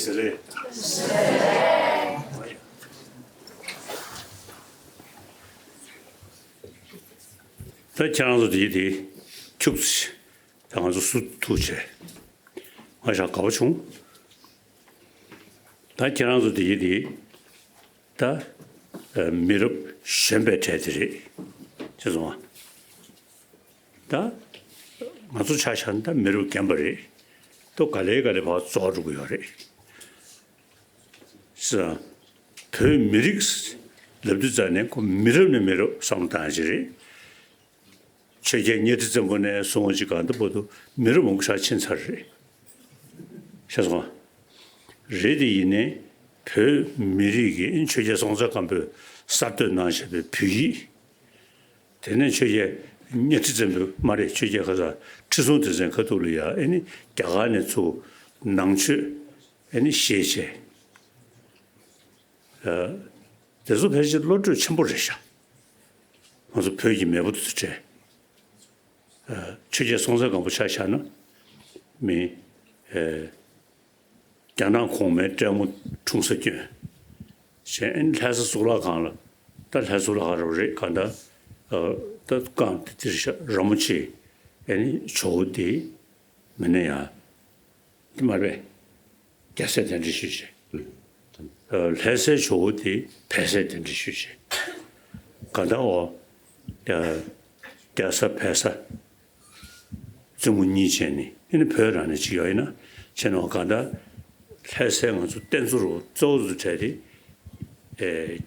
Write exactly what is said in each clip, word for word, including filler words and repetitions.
ཟེར་རེད། ད་ཁྱེད་རང་ཚོ་དེ་དེ་ཁྱུག་ཙམ་ད་ང་ཚོ་སུ་ཐུག་བྱས་ང་ཞག་དགའ་པོ་བྱུང་། ད་ཁྱེད་རང་ཚོ་དེ་དེ་ད་མི་རབས་གཞོན་པའི་གྲས་དེ་རེད། ཅེས་སོང་ང་། ད་ང་ཚོ་ཆ་བཞག་ན་ད་མི་རབས་རྒན་པ་རེད། ཏོ་ག་ལེ་ག་ལེ་བར་རྫོགས་འགྲོ་གི་ཡོད་རེད། ས། བོད་མི་རིགས་ལབ་དུས་ཙང་ནས་ཁོ་མི་རབས་ནས་མི་རབས་བསམ་བློ་བཏང་ཡ་ཅིག་རེད། ཆོས་རྒྱལ་གཉའ་ཁྲི་བཙན་པོ་ནས་བཟུང་བ་ཅིག་གང་ལྟར་བར་དུ་མི་རབས་མང་པོ་ཞིག་ཕྱིན་ཚར་རེད། ཤེས་སོང་། རེད་དེ་ཡིན་ནའི་བོད་མི་རིགས་ཀྱི་ཨིན་ཆོས་རྒྱལ་སྲོང་བཙན་སྒམ་པོས་གསར་གཏོད་གནང་བཞག་པའི་བོད་ཡིག་དེ་ནས་ཆོས་རྒྱལ་གཉའ་ཁྲི་བཙན་པོ་མ་རེད། ཆོས་རྒྱལ་ཁ་སང་ཁྲི་སྲོང་ལྡེ་བཙན་ཁ་ཐུག་ལ་ཡ་ཨེ་ནི་རྒྱ་གར་ནས་ཚུར་ནང་ཆོས་ཨེ་ནི་ཤེས་བྱས། ཨ། དེ་ཚོ་ཕལ་ཆེར་བློ་གྲོས་ཆེན་པོ་རེད་ཤག་ང་ཚོ་བོད་ཀྱི་མེས་པོ་དེ་ཚོ་གྲས། ཨ། ཆོས་རྒྱལ་སྲོང་བཙན་སྒམ་པོ་ཆ་བཞག་ན་མི། ཨེ། རྒྱ་ནག་གོང་མའི་སྲས་མོ་འཁྲུངས་ས་སྐྱོན། གཞན་ལྷ་ས་གཙུག་ལག་ཁང་ལ། ད་ལྷ་ས་གཙུག་ལག་ཁང་རེད་གང་ལྟར། ཨ། ད་རྐང་དེ་དེར་ཤ་ར་མོ་ཆེ། ཨེ་ནི་ཇོ་བོ་དེ། མི་ནི་ཡ། དེ་མ་རེད། རྒྱལ་སྲས་གདན་འདྲེན་ཞུས་བྱས། ཨ། ལྷ་སའི་ཇོ་བོ་དེ་བལ་སྲས་གདན་འདྲེན་ཞུས་བྱས། གང་ལྟར་འོ། ཨ། རྒྱ་ས་བལ་ས། བཙུན་མོ་གཉིས་བྱས་ནས་ཨེ་ནི་བོད་རང་ནས་ཅིག་ཡོད་ཡིན་ན་བྱས་ནོ་གང་ལྟར་ལྷ་སའི་ང་ཚོ་རྟེན་གཙོ་རུ་གཙོ་བོ་རུ་གྲས་དེ། ཨེ།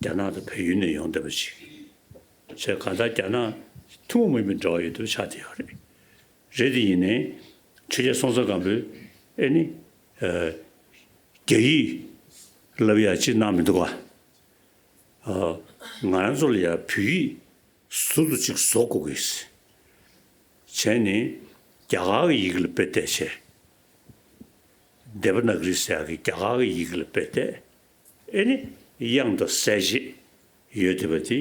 རྒྱ་ནག་དང་བལ་ཡུལ་ནས་ཡོང་བསྡད་པ་ཅིག་བྱས་གང་ལྟར་རྒྱ་ནག་ཐུན་མོང་མ་ཡིན་པའི་འབྲེལ་བ་ཡོད་དུ་ཆགས་བསྡད་ཡོད་རེད། རེད་དེ་ཡིན་ནའི་ཆོས་རྒྱལ་སྲོང་བཙན་སྒམ་པོས་ཨེ་ནི། ཨེ། རྒྱ་ཡིག་ལབ་ཡ་ཅིག་གནང་མི་འདུག་ག་ཨ། ང་རང་ཚོ་ལ་ཡ་བོད་ཡིག་ཟུར་དུ་ཅིག་བཟོ་དགོས་ཀྱི། བྱས་ནས་རྒྱ་གར་གྱི་ཡི་གེ་ལ་དཔེ་བལྟས་བྱས། དེ་བ་ན་ག་རི་ཟེར་ཡག་གི་རྒྱ་གར་གྱི་ཡི་གེ་ལ་དཔེ་བལྟས། ཨེ་ནི་དབྱངས་དང་གསལ་བྱེད་ཡོད་བསྡད་པ་དེ་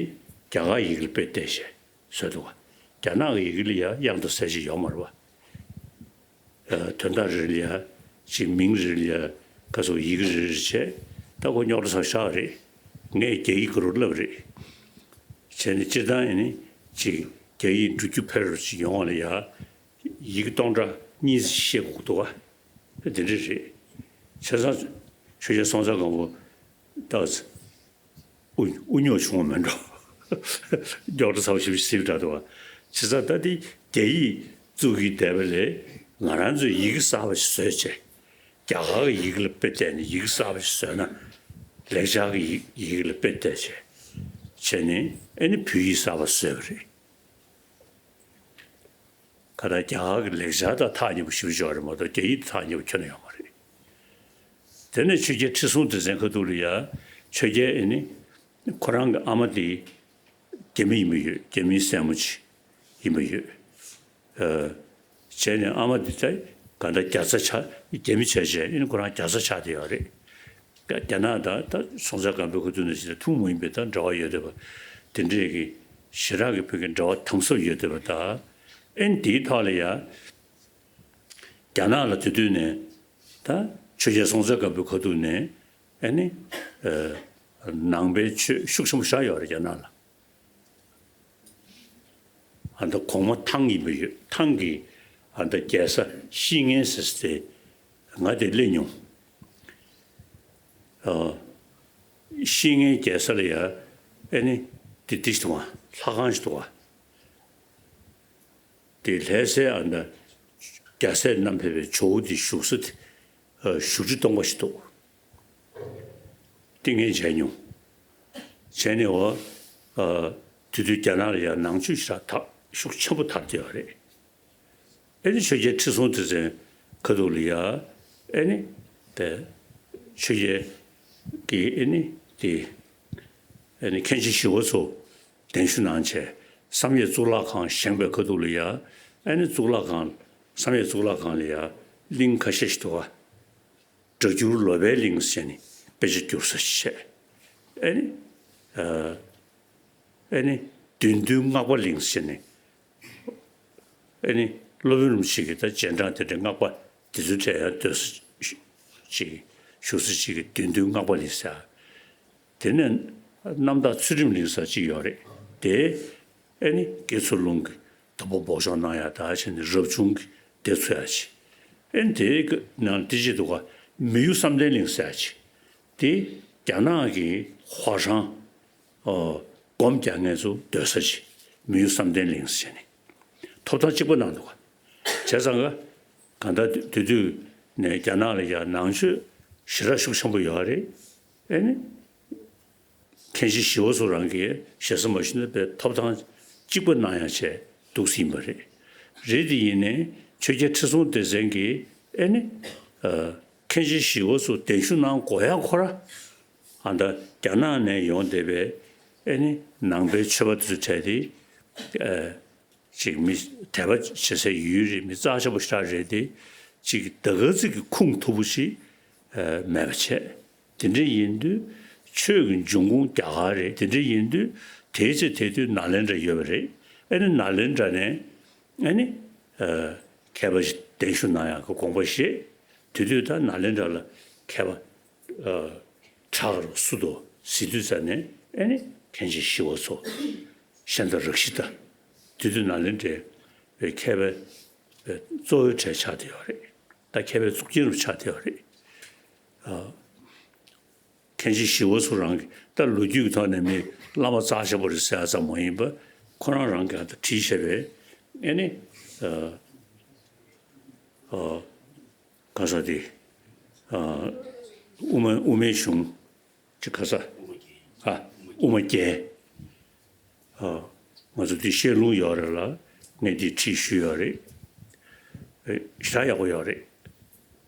རྒྱ་གར་ཡི་གེ་ལ་དཔེ་བལྟས་བྱས་བཟོས་འདུག་ག་རྒྱ་ནག་གི་ཡི་གེ་ལ་ཡ་དབྱངས་དང་གསལ་བྱེད་ཡོད་མ་རེད་པ། ཨ། དོན་དག་རེ་རེ་ལ་ཡ་ཅིག་མིང་རེ་རེ་ལ་ཡ་ག་སོ་ཡི་གེ་རེ་རེ་བྱས། ད་ཁོ་རྙོག་དྲ་ཚ་ཤག་རེད། ངས་རྒྱ་ཡིག་ག་རུ་བསླབ་རེད། བྱས་ནས་སྤྱིར་བཏང་ཡིན་ནི་ཅིག་རྒྱ་ཡིག་འགྲོ་རྒྱུ་ཕེབས་རོགས་ཅིག་ཡོང་བ་ལ་ཡ་ཡི་གེ་སྟོང་ཕྲག་གཉིས་ཤེས་དགོས་འདུག་ག་དེ་འདྲ་རེད། བྱས་ཙང་ཆོས་རྒྱལ་སྲོང་བཙན་སྒམ་པོ་ད། དབུ་དབུ་རྙོག་བྱུང་བ་མེད་འགྲོ། རྙོག་དྲ་ཚ་པོ་ཞེ་པོ་ཞིག་སེལ་བ་འདྲ་འདུག་བ། བྱས་ཙང་ད་འདི་རྒྱ་ཡིག་བཙུགས་ཀྱི་བསྡད་པ་ལས་ང་རང་ཚོས་ཡི་གེ་གསར་པ་ཞིག་བཟོས་བྱས། རྒྱ་གར་གྱི་ཡི་གེ་ལ་དཔེ་བལྟས་ནས་ཡི་གེ་གསར་པ་ཞིག་བཟོས་ན། ལེགས་སྦྱར་གྱི་ཡི་ཡི་གེ་ལ་དཔེ་བལྟས་བྱས། བྱས་ནས་ཨེ་ནི་བོད་ཡིག་གསར་པ་བཟོས་པ་རེད། ག་ད་རྒྱ་གར་གྱི་ལེགས་སྦྱར་དང་ཐག་ཉེ་པོ་ཞེ་པོ་ཅིག་ཡོད་རེད་མ་གཏོགས་རྒྱ་ཡིག་དང་ཐག་ཉེ་པོ་ཁྱོན་ནས་ཡོད་མ་རེད། དེ་ནས་ཆོས་རྒྱལ་ཁྲི་སྲོང་ལྡེ་བཙན་ཁ་ཐུག་ལ་ཡ། ཆོས་རྒྱལ་ཨེ་ནི། ཁོ་རང་གི་ཨ་མ་དེ། རྒྱ་མི་ཡིན་པ་ཡོད། རྒྱ་མིའི་སྲས་མོ་ཅིག་ཡིན་པ་ཡོད། ཨ། བྱས་ནས་ཨ་མ་དེ་ད་ག་འདྲ་རྒྱ་བཟའ་ཆགས། རྒྱ་མི་བྱས་བྱས་ཨེ་ནི་ཁོ་རང་རྒྱ་བཟའ་ཆགས་བསྡད་ཡོད་རེད། རྒྱ་རྒྱ་ནག་དང་ད་སྲོང་བཙན་སྒམ་པོའི་ཁ་ཐུག་ནས་བྱས་ན་ཐུན་མོང་མ་ཡིན་པའི་ད་འབྲེལ་བ་ཡོད་བསྡད་པ། དེ་འདྲས་ཀྱི་ཞེ་དྲག་གི་བོད་ཀྱི་འབྲེལ་བ་དམ་ཟབ་ཡོད་བསྡད་པ་ད། ཨེ་ནི་དེའི་ཐོག་ལ་ཡ། རྒྱ་ནག་ལ་དེ་དུས་ནས་ད་ཆོས་རྒྱལ་སྲོང་བཙན་སྒམ་པོའི་ཁ་ཐུག་ནས་ཨེ་ནི། ཨ། ནང་པའི་ཆོས་ཤུགས་ཆེན་པོ་བཞག་ཡོད་རེད་རྒྱ་ནག་ལ། ཨ་ད་གོང་མ་ཐང་ཡིན་པ་ཡོད། ཐང་གི་ཨ་ད་རྒྱལ་ས་བཤེས་གཉེན་ཟེར་ས་དེ་ང་དེ་སླེབས་མྱོང་། ཨ། བཤེས་གཉེན་རྒྱལ་ས་ལ་ཡ་ཨེ་ནི་དེ་དེ་ཞིག་འདུག་ག་ལྷ་ཁང་ཞིག་འདུག་ག་དེ་ལྷ་སའི་ཨ་ད་རྒྱལ་སྲས་རྣམ་ཕེབས་པའི་ཇོ་བོ་དེ་བཞུགས་ས་དེ། ཨ། བཞུགས་ཁྲི་སྟོང་པ་ཞིག་འདུག་ཏིང་ངེ་འཛིན་མྱོང་། བྱས་ནས་འོ། ཨ། དེ་དུས་རྒྱ་ནག་ལ་ཡང་ནང་ཆོས་ཞེ་དྲག་དར་ཤུགས་ཆེན་པོ་དར་བསྡད་ཡོད་རེད། ཨེ་ནི་ཆོས་རྒྱལ་ཁྲི་སྲོང་ལྡེ་བཙན་ཁ་ཐུག་ལ་ཡ། ཨེ་ནི། དེ། ཆོས་རྒྱལ་གྱི་ཨེ་ནི། དེ། ཨེ་ནི་མཁན་ཆེན་ཞི་བ་འཚོ་གདན་ཞུ་གནང་བྱས། བསམ་ཡས་གཙུག་ལག་ཁང་བཞེངས་པའི་ཁ་ཐུག་ལ་ཡ། ཨེ་ནི་གཙུག་ལག་ཁང་། བསམ་ཡས་གཙུག་ལག་ཁང་ལ་ཡ། གླིང་ཁ་ཤས་ཤིག་འདུག་ག་སྒྲ་བསྒྱུར་ལོ་པཎ་གླིང་ཟེར་ནས་དཔེ་ཆ་བསྒྱུར་ས་ཞིག་བྱས། ཨེ་ནི། ཨ། ཨེ་ནི། བདུད་འདུལ་སྔགས་པ་གླིང་ཟེར་ནས། ཨེ་ནི། སློབ་དཔོན་རིན་པོ་ཆེ་གི་ད་རྗེས་འབྲང་དེ་འདྲའི་སྔགས་པ་དེ་ཚོའི་གྲས་ཡང་སྡོད་ས་ཞིག་ ཅིག་བཞུགས་ས་ཅིག་གི་བདུད་འདུལ་སྔགས་པ་གླིང་ཟེར། དེ་ནས་རྣམ་དག་ཚུལ་ཁྲིམས་གླིང་ཟེར་ཅིག་ཡོད་རེད་དེ། ཨེ་ནི་དགེ་ཚུལ་སློང་གི་དུམ་བུ་འབོག་ཆོག་གནང་ཡ་ད་བྱས་ནས་རབ་བྱུང་གི་སྡེ་ཚུད་ཡ་ཅིག་ཨེ་ནི་དེའི་ནང་དེ་ཅིག་འདུག་ག་མི་ཡུལ་བསམ་གཏན་གླིང་ཟེར་ཡ་ཅིག་དེ་རྒྱ་ནག་གི་ཧྭ་ཧྲན། ཨོ། སྒོམ་རྒྱག་མཁན་ཚོ་སྡོད་ས་ཅིག་མི་ཡུལ་བསམ་གཏན་གླིང་ཟེར་ནས། ཐོབ་ཐང་གཅིག་པ་གནང་འདུག་ག་བྱས་ཙང་ག་གང་ལྟར་དེ་དུས་ནས་རྒྱ་ནག་ལ་ཡང་ནང་ཆོས་ཞེ་དྲག་ཤུགས་ཆེན་པོ་ཡོད་རེད། ཨེ་ནི། མཁན་ཆེན་ཞི་བ་འཚོ་རང་གིས་ཞེ་ས་མ་ཞུས་ན་པའི་ཐོབ་ཐང་གཅིག་པ་གནང་ཡང་བྱས་འདུག་ཟིན་པ་རེད། རེད་དེ་ཡིན་ནའི་ཆོས་རྒྱལ་ཁྲི་སྲོང་ལྡེ་བཙན་གྱིས་ཨེ་ནི། མཁན་ཆེན་ཞི་བ་འཚོ་གདན་ཞུ་གནང་དགོས་ཡ་ཁོ་ར། ཨ་ད་རྒྱ་ནག་ནས་ཡོང་བསྡད་པའི་ཨེ་ནི་ནང་པའི་ཆོས་པ་དེ་ཚོ་གྲས་དེ་ཨེ་ཅིག་མི་དད་པ་བྱེད་སའི་ཡུལ་རེད། མི་རྩ་ཆེན་པོ་ཞིག་རེད་དེ། ཅིག་ད་ག་ཚོད་ཀྱི་ཁུངས་ཐུབ་པོ་ཞིག་ཨེ་མེད་པ་བྱས། དེ་འདྲ་ཡིན་དུས་ཆོས་ཀྱི་འབྱུང་ཁུངས་རྒྱ་གར་རེད། དེ་འདྲ་ཡིན་དུས་དེའི་ཚེ་དེ་དུས་ནཱ་ལེནྡྲ་ཡོད་པ་རེད། ཨེ་ནི་ནཱ་ལེནྡྲ་ནས་ཨེ་ནི་ཨེ་མཁས་པ་ཞིག་གདན་ཞུ་གནང་ཡག་གི་དགོངས་པ་བཞེས། དེ་དུས་ད་ནཱ་ལེནྡྲ་ལ་མཁས་པ་ཨ་གྲགས་རུ་སུ་དོ་ཟེར་དུས་ཙ་ནས་ཨེ་ནི་མཁན་ཆེན་ཞི་བ་འཚོ། ཤཱནྟ་རཀྵི་ཏ། དེ་དུས་ནཱ་ལེནྡྲའི་མཁས་པའི་གཙོ་བོའི་གྲས་ཆགས་བསྡད་ཡོད་རེད། ད་མཁས་པའི་གཙུག་རྒྱན་རུ་ཆགས་བསྡད་ཡོད་རེད། ཨ་མཁན་ཆེན་ཞི་བ་འཚོ་རང་གིས་ད་ལོ་རྒྱུས་ཀྱི་ཐོག་ནས་མི་བླ་མ་རྩ་ཆེན་པོ་རེད་ཟེར་ཡ་ཙམ་མ་ཡིན་པ། ཁོ་རང་རང་གིས་ཨ་ད་བྲིས་བྱས་པའི་ཨེ་ནི་ཨ་ཨ། ག་ས་དེ། ཨ། དབུ་མ་དབུ་མའི་གཞུང་། ཅི་ག་ས། ཨ། དབུ་མ་རྒྱན། ཨ། ང་ཚོ་འདི་བཤད་ལུང་ཡོད་རེད་ལ། ངས་འདི་བྲིས་ཞུས་ཡོད་རེད། ཨེ་ཞེ་དྲག་ཡག་པོ་ཡོད་རེད།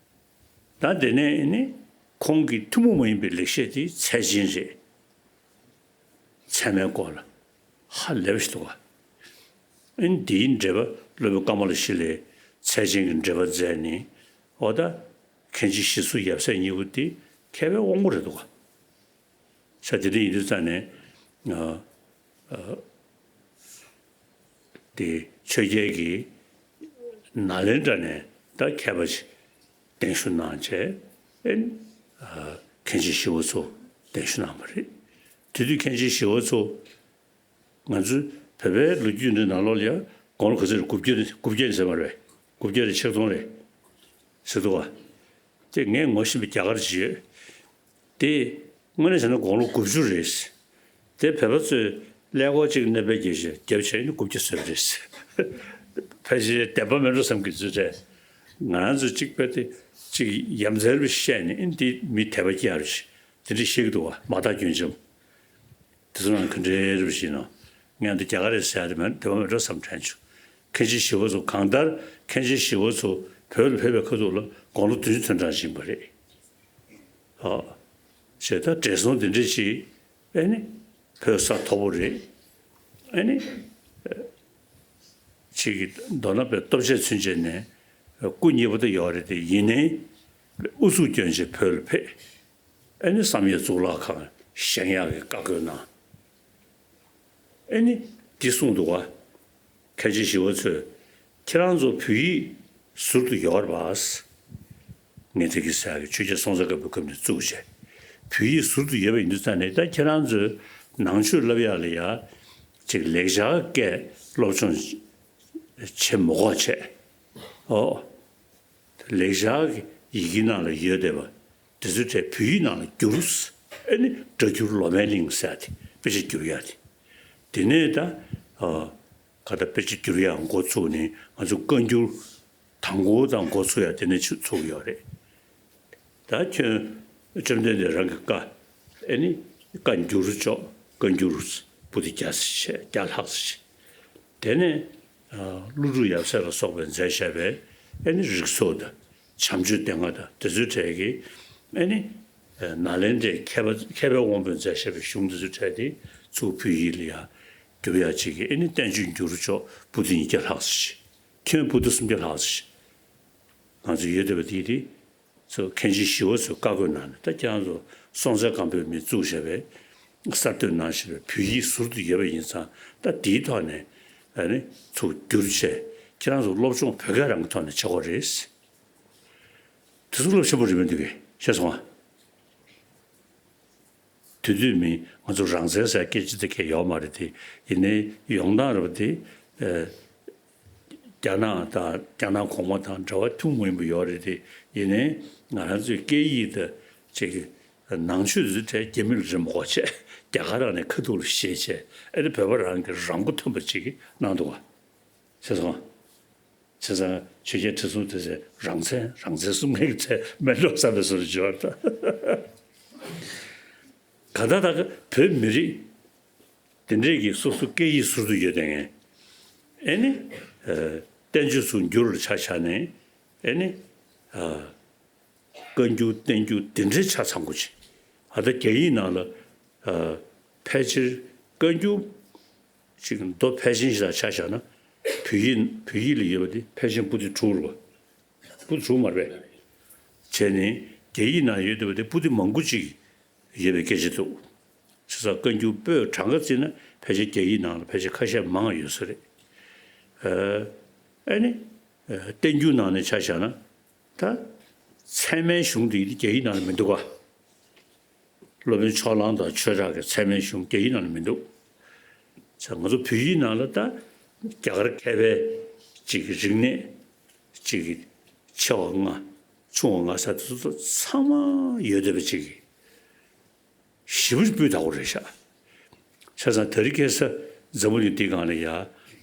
ད་དེ་ནས་ནི་ཁོང་གི་ཐུན་མོང་མ་ཡིན་པའི་ལེགས་བཤད་དེ་ཚད་ཆེན་རེད། ཚད་མའི་སྐོར་ལ་ཧ་ལས་པ་ཞིག་འདུག་ག་ཨེ་འདིའི་འགྲེལ་པ་སློབ་དཔོན་ཀ་མ་ལ་ཤཱི་ལའི་ཚད་ཆེན་གྱི་འགྲེལ་པ་མཛད་ནི། འོ་ད་མཁན་ཆེན་ཞི་འཚོ་ཡབ་སྲས་གཉིས་པོ་དེ་མཁས་པའི་དབང་པོ་རེད་འདུག་ག་ས་དེ་འདྲ་ཡིན་དུས་ཙང་ནས་ཨ་ཨ་དེ་ཆོས་རྒྱལ་གྱིས་ནཱ་ལེནྡྲ་ནས་ད་མཁས་པ་ཞིག་གདན་ཞུ་གནང་བྱས། ཨེ་ཨ་མཁན་ཆེན་ཞི་བ་འཚོ་གདན་ཞུ་གནང་བ་རེད། དེ་དུས་མཁན་ཆེན་ཞི་བ་འཚོ། ང་ཚོའི་བོད་པའི་ལོ་རྒྱུས་འདི་ནང་ལོགས་ལ་ཡང་དགུང་ལོ་ག་ཚོད་རེད། དགུ་བརྒྱ་རེད། དགུ་བརྒྱ་རེད་ཟེར་མ་རེད། དགུ་བརྒྱ་རེད། ཆིག་སྟོང་རེད་ཟེར་འདུག་བ། དེ་ངས་ངོ་ཤེས་པའི་རྒྱ་གར་ཅིག་ཡོད། དེ་དངོས་གནས་བྱས་ན་དགུང་ལོ་དགུ་བཅུ་རེད། དེ་བོད་པ་ཚོས་ཀླད་ཀོར་གཅིག་སྣོན་པའི་རྒྱབ་བྱས་ནས་དགུ་བརྒྱ་བཟོས་པ་རེད། ཕལ་ཆེར་བདེན་པ་མེད་འགྲོ་བསམ་གྱི་ཚུལ་རེད། ང་རང་ཚོ་གཅིག་པ་དེ་གཅིག་ཡ་མཚན་རེ་བཤད་ནས་ཨེ་འདི་མི་དད་པ་སྐྱེ་ཡ་རེད། དེ་འདྲ་བཤད་ཀྱི་འདུག་བ། མ་དག་རྒྱུན་འབྱམས། དེ་ཚོ་ནང་ག་འདྲའི་རེ་བ་ཞིག་ཡིན་ནོ། ངས་འདི་རྒྱ་གར་རེད་ཟེར་ཡ་དེ་མིན། དེ་བ་མི་འགྲོ་བསམ་དྲན་བྱུང་། མཁན་ཆེན་ཞི་བ་འཚོ། གང་ལྟར་མཁན་ཆེན་ཞི་བ་འཚོ་བོད་ལ་ཕེབས་པའི་ཁ་ཐུག་ལ་དགུང་ལོ་བདུན་ཅུ་དོན་གྲངས་ཕྱིན་པ་རེད། ཨ། བྱས་ད་བགྲེས་སོང་དེ་འདྲ་ཞིག་ཨེ་ནི་བོད་ས་མཐོ་པོ་རེད། ཨེ་ནི་ཅིག་གི་མདོར་ན་པའི་སྟོབས་ཆེ་ཚུན་ཆད་ནས་སྐུ་མཉེལ་པོ་དེ་ཡོད་རེད་དེ། ཡིན་ནའི་ཨུ་ཚུགས་སྐྱོན་ཆེ་བོད་ལ་ཕེབས། ཨེ་ནི་བསམ་ཡས་གཙུག་ལག་ཁང་བཞེངས་ཡག་གི་བཀའ་བཀོད་གནང་། ཨེ་ནི་འདི་གསུངས་འདུག་བ། མཁན་ཆེན་ཞི་བ་འཚོས། ཁྱེད་རང་ཚོ་བོད་ཡིག་ཟུར་དུ་ཡོད་རེད་པ། ངས་དེ་གི་ས་གི་ཆོས་རྒྱལ་སྲོང་བཙན་སྒམ་པོའི་སྐབས་ནས་བཙུགས་བྱས། བོད་ཡིག་ཟུར་དུ་ཡོད་པ་ཡིན་དུས་ཙང་ནས་ད་ཁྱེད་རང་ཚོས་ནང་ཆོས་བསླབ་ཡག་ལ་ཡ་ཅིག་ལེགས་སྦྱར་སྐད་སློབ་སྦྱོང་བྱེད་མ་དགོས་བྱས། ཨོ། ལེགས་སྦྱར་གྱི་ཡི་གེ་ནང་ལ་ཡོད་བསྡད་པ་དེ་ཚོའི་གྲས་བོད་ཡིག་ནང་ལ་བསྒྱུར། ཨེ་ནི་སྒྲ་བསྒྱུར་ལོ་མའི་གླིང་ཟེར་ཡ་དེ་དཔེ་ཆ་བསྒྱུར་ཡ་དེ། དེ་ནས་ད་ཨ་ག་ད་དཔེ་ཆ་བསྒྱུར་ཡ་འགོ་ཚུགས་ནས་ང་ཚོ་བཀའ་འགྱུར་དང་པོ་དང་འགོ་ཚུགས་ཡ་དེ་ནས་ཚུགས་ཡོད་རེད། ད་ཁྱོད་བཅོམ་ལྡན་འདས་རང་གི་བཀའ། ཨེ་ནི་བཀའ་འགྱུར་ཅོག་བཀའ་འགྱུར་པོ་ཏི་བརྒྱ་ཙམ་བྱས། བརྒྱ་ལྷག་ཙམ་བྱས། དེ་ནས་ཀླུ་སྒྲུབ་ཡབ་སྲས་ལ་སོགས་པས་མཛད་བཞག་པའི་ཨེ་ནི་རིགས་ཚོགས་དང་བྱམས་ཆོས་སྡེ་ལྔ་དང་དེ་ཚོའི་གྲས་ཀྱི་ཨེ་ནི་ནཱ་ལེནྡྲའི་མཁས་པ་མཁས་པའི་དབང་པོས་མཛད་བཞག་པའི་གཞུང་དེ་ཚོའི་གྲས་དེ་ཚུར་བོད་ཡིག་ལ་ཡང་བསྒྱུར་ཡག་ཅིག་གི་ཨེ་ནི་བསྟན་བཅོས་འགྱུར་ཅོག་པོ་ཏི་ཉིས་བརྒྱ་ལྷག་ཙམ་བྱས། ཁྱོན་པོ་ཏི་སུམ་བརྒྱ་ལྷག་ཙམ་བྱས། ང་ཚོ་ཡོད་བསྡད་པ་དེ་དེ། ཚོ་མཁན་ཆེན་ཞི་བ་འཚོས་བཀའ་བསྒོ་གནང་ནས། ད་ཁྱེད་རང་ཚོ་སྲོང་བཙན་སྒམ་པོའི་མིས་བཙུགས་བཞག་པའི་གསར་གཏོད་གནང་བཞིན་པའི་བོད་ཡིག་ཟུར་དུ་ཡོད་པ་ཡིན་ཙང་། ད་དེའི་ཐོག་ནས་ཨ་ནི་ཚུར་བསྒྱུར་བྱས། ཁྱེད་རང་ཚོ་སློབ་སྦྱོང་བོད་སྐད་རང་གི་ཐོག་ནས་བྱེད་དགོས་རེད། དེ་ཚོ་བློ་ཆེན་པོ་རེད་མི་འདུག་གས། ཤེས་སོང་ང་། དེ་དུས་མི་ང་ཚོ་རང་བཙན་ཟེར་སྐད་ཆ་དེ་གས་ཡོད་མ་རེད་དེ། ཡིན་ནའི་ཡོང་སྟངས་རེད་པ་དེ། ཨ། རྒྱ་ནག་དང་རྒྱ་ནག་གོང་མ་དང་འབྲེལ་བ་ཐུན་མོང་ཡིན་པ་ཡོད་རེད་དེ། ཡིན་ནའི་ང་རང་ཚོའི་སྐད་ཡིག་དང་ཅིག་ནང་ཆོས་དེ་ཚོ་གྲས་རྒྱ་མི་ལ་རེ་མ་གོ་བྱས། རྒྱ་གར་རང་ནས་ཁ་ཐུག་ལ་བཤད་བྱས། ཨ་ནི་བོད་པ་རང་གི་རང་མགོ་ཐོན་པ་ཅིག་གནང་འདུག་ག། ཤེས་སོང་། བྱས་ཙང་ཆོས་རྒྱལ་ཁྲི་སྲོང་ལྡེ་བཙན་རང་བཙན་རང་བཙན་གསུང་མཁན་གྱི་ཚད་མེད་འགྲོ་བསམ་པའི་བཟོ་འདྲ་ཅིག་ཡོད་རེད་ད། གང་ལྟར་ད་བོད་མི་རིགས་དེ་འདྲས་ཀྱི་སོ་སོ་སྐད་ཡིག་ཟུར་དུ་ཡོད་དེ་ངས། ཨེ་ནི། ཨ། བསྟན་བཅོས་སུ་འགྱུར་ལ་ཆ་བཞག་ནས། ཨེ་ནི། ཨ། བཀའ་འགྱུར་བསྟན་འགྱུར་དེ་འདྲའི་ཆ་ཚང་པོ་ཅིག་ཨ། ད་རྒྱ་ཡིག་ནང་ལ། ཨ། ཕལ་ཆེར་བཀའ་འགྱུར་ཅིག་མདོ་ཕལ་ཆེན་ཞིག་ལ་ཆ་བཞག་ན། བོད་ཡིག་བོད་ཡིག་ལ་ཡོད་པ་དེ་ཕལ་ཆེར་པོ་ཏི་དྲུག་རེད་པ། པོ་ཏི་དྲུག་མ་རེད་པས། བྱས་ནས་རྒྱ་ཡིག་ནང་ཡོད་བསྡད་པ་དེ་པོ་ཏི་མང་པོ་ཅིག་ཡོད་པའི་སྐད་ཆ་འདུག་བྱས་ཙང་བཀའ་འགྱུར་པོད་གྲངས་ཀ་བརྩིས་ན་ཕལ་ཆེར་རྒྱ་ཡིག་ནང་ལ་ཕལ་ཆེར་ཁ་ཤས་མང་བ་ཡོད་ས་རེད། ཨ། ཨ་ནི། ཨ། བསྟན་འགྱུར་ནང་ནས་ཆ་བཞག་ན། ད་ཚད་མའི་གཞུང་དེ་རྒྱ་ཡིག་ནང་ལ་མི་འདུག་ག། སློབ་དཔོན་ཕྱོགས་གླང་དང་ཆོས་གྲགས་ཀྱི་ཚད་མའི་གཞུང་རྒྱ་ཡིག་ནང་ལ་མི་འདུག་བྱས་ཙང་ང་ཚོ་བོད་ཡིག་ནང་ལ་ད་རྒྱ་གར་མཁས་པའི་ཅིག་གི་རིག་གནས་ཅིག་གི་ཆེ་བ་ལྔ་ཆུང་བ་ལྔ་ཟེར་དེ་ཚོ་ཚང་མ་ཡོད་བསྡད་པ་ཅིག་གི་ཞེ་པོ་ཅིག་སྤུས་དག་པོ་རེད་ཤག་བྱས་ཙང་དེ་རིང་ཁ་སང་འཛམ་བུ་གླིང་འདིའི་སྒང་ལ་ཡ་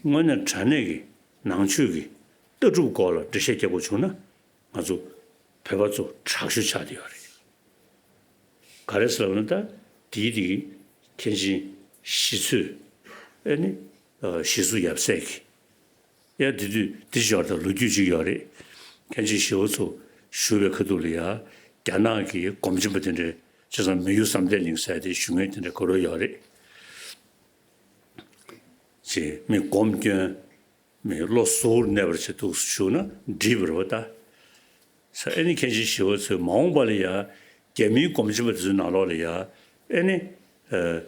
དངོས་གནས་དྲང་གནས་ཀྱི་ནང་ཆོས་ཀྱི་ལྟ་གྲུབ་སྐོར་ལ་འགྲེལ་བཤད་རྒྱག་དགོས་བྱུང་ན། ང་ཚོ་བོད་པ་ཚོ་དྲག་ཤུགས་ཆགས་བསྡད་ཡོད་རེད། ག་རེ་ཟེར་ལབ་ན་ད་དེའི་དེ་གི་མཁན་ཆེན་ཞི་འཚོ། ཨེ་ནི། ཨ། ཞི་འཚོ་ཡབ་སྲས་ཀྱི། ཡ། དེ་དུས་དེ་ཞོར་དུ་ལོ་རྒྱུས་ཅིག་ཡོད་རེད། མཁན་ཆེན་ཞི་བ་འཚོ་བཞུགས་པའི་ཁ་ཐུག་ལ་ཡ། རྒྱ་ནག་གི་སྒོམ་ཆེན་པོ་དེ་འདྲས། བྱས་ཙང་མི་ཡུལ་བསམ་གཏན་གླིང་ཟེར་དེ་བཞུགས་མཁན་དེ་འདྲས་ག་རེ་ཡོད་རེད། ཅེས་མི་སྒོམ་སྐྱོན། མི་བློ་གཟུར་གནས་པར་བྱེད་འདུག་ཞུ་ན་འགྲིག་པ་རེད་པ་ད། ས། ཨེ་ནི་མཁན་ཆེན་ཞི་བ་འཚོས་མ་འོངས་པ་ལ་ཡ། རྒྱ་མིའི་སྒོམ་ཆེན་པོ་དེ་ཚོའི་ནང་ལོགས་ལ་ཡ། ཨེ་ནི། ཨ།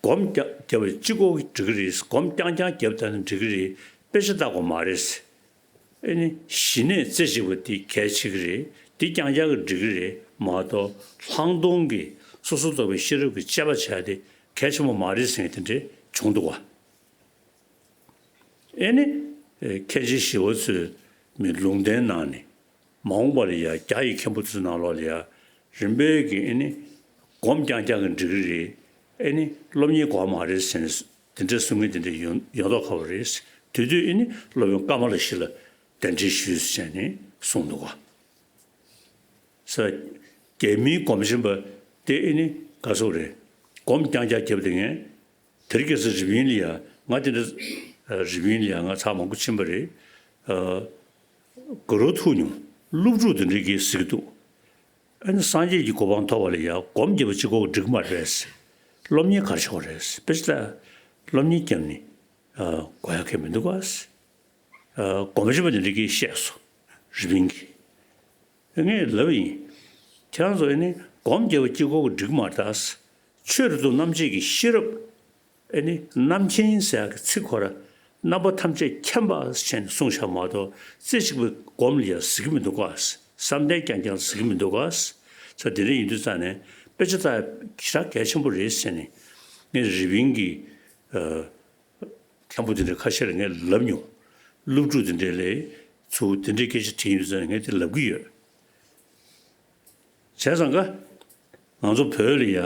སྒོམ་རྒྱག་རྒྱབ་པ་གཅིག་པོ་འགྲིག་གི་རེད། སྒོམ་རྐྱང་རྐྱང་རྒྱབ་བསྡད་ན་འགྲིག་གི་རེད། དཔེ་ཆ་ལྟ་དགོས་མ་རེད། ཨེ་ནི་ཞི་གནས་རྩེ་གཅིག་པ་འདི་གལ་ཆེ་གི་རེད། འདི་རྐྱང་རྐྱང་གིས་འགྲིག་གི་རེད་མ་གཏོགས། ལྷག་མཐོང་གི་སོ་སོར་རྟོག་པའི་ཤེས་རབ་ཀྱི་དཔྱད་པ་བྱས་ཏེ་གལ་ཆེན་པོ་མ་རེད་ཟེར་མཁན་དེ་འདྲས་བྱུང་འདུག་ག། ཨེ་ནི། ཨེ། མཁན་ཆེན་ཞི་བ་འཚོས་མི་ལུང་བསྟན་གནང་ནས། མ་འོངས་པ་ལ་ཡ་རྒྱ་ཡི་མཁན་པོ་ཚོའི་ནང་ལོགས་ལ་ཡ། རིམ་པས་ཀྱི་ཨེ་ནི། སྒོམ་རྐྱང་རྐྱང་གིས་འགྲིག་གི་རེད། ཨེ་ནི་སློབ་གཉེར་དགོས་མ་རེད་ཟེར་ནས་དེ་འདྲ་གསུང་མཁན་དེ་འདྲ་ཡོང་ཡོང་མདོག་ཁ་པོ་རེད། དེ་དུས་ཨེ་ནི་སློབ་དཔོན་ཀ་མ་ལ་ཤཱི་ལ་གདན་འདྲེན་ཞུས་ཟེར་ནས་གསུངས་འདུག་ག། ས། རྒྱ་མིའི་སྒོམ་ཆེན་པ་དེ་ཨེ་ནི་ག་ཟེར་རེད། སྒོམ་རྐྱང་རྐྱང་བརྒྱབ་བསྡད་མཁན། དེ་རིང་ཁ་སང་རི་པིན་ལ་ཡ། ང་དེ་འདྲ་རི་པིན་ལ་ཡ་ང་ཚར་མང་པོ་ཕྱིན་པ་རེད། ཨ། དགའ་རབ་ཐུག་མྱོང་། སློབ་ཕྲུག་དེ་འདྲས་ཀྱིས་ཟེར་གྱི་འདུག་ཨ་ནི་སངས་རྒྱས་ཀྱི་གོ་འཕང་ཐོབ་པ་ལ་ཡ་སྒོམ་རྒྱབ་པ་གཅིག་པོ་འགྲིག་མ་རེད། སློབ་གཉེར་ག་རེ་བྱེད་དགོས་རེད། དཔེ་ཆ་ལྟ། སློབ་གཉེར་བརྒྱབ་ནས། ཨ། དགོས་ཡ་གང་ཡང་མི་འདུག་ག། ཨ། སྒོམ་ཆེན་པ་དེ་འདྲས་ཀྱིས་བཤད་སོང་། རི་པིན་གྱིས། ངས་ལབ་པ་ཡིན། ཁྱེད་རང་ཚོ་ཨེ་ནི་སྒོམ་རྒྱབ་པ་གཅིག་པོ་འགྲིག་མ་རེད་ད། ཆོས་རེ་དོ་རྣམ་འབྱེད་ཀྱི་ཤེས་རབ། ཨེ་ནི་རྣམ་མཁྱེན་ཟེར་ཡག་གི་ཚིག་ཁོ་ར། རྣམ་པ་ཐམས་ཅད་མཁྱེན་པ་ཟེར་ནས་གསུངས་བཞག་མ་གཏོགས། རྩེ་གཅིག་པའི་སྒོམ་ལ་ཡང་ཟེར་གྱི་མི་འདུག་ག། བསམ་གཏན་རྐྱང་རྐྱང་ཟེར་གྱི་མི་འདུག་ག། ས། དེ་འདྲ་ཡིན་དུས་ཙང་ནས་དཔེ་ཆ་ལྟ་ཡ་ཞེ་དྲག་གལ་ཆེན་པོ་རེད་ཟེར་ནས། ངས་རི་པིན་གྱི། ཨ། མཁན་པོ་དེ་འདྲ་ཁ་ཤས་ལ་ངས་ལབ་མྱོང་། སློབ་ཕྲུག་དེ་འདྲས་ལ་ཚུར་དེ་འདྲའི་སྐད་ཆ་དྲིས་ཡོང་དུས་ཙང་ངས་དེ་ལབ་ཀྱི་ཡོད། བྱས་ཙང་ཀ། ང་ཚོ་བོད་ལ་ཡ།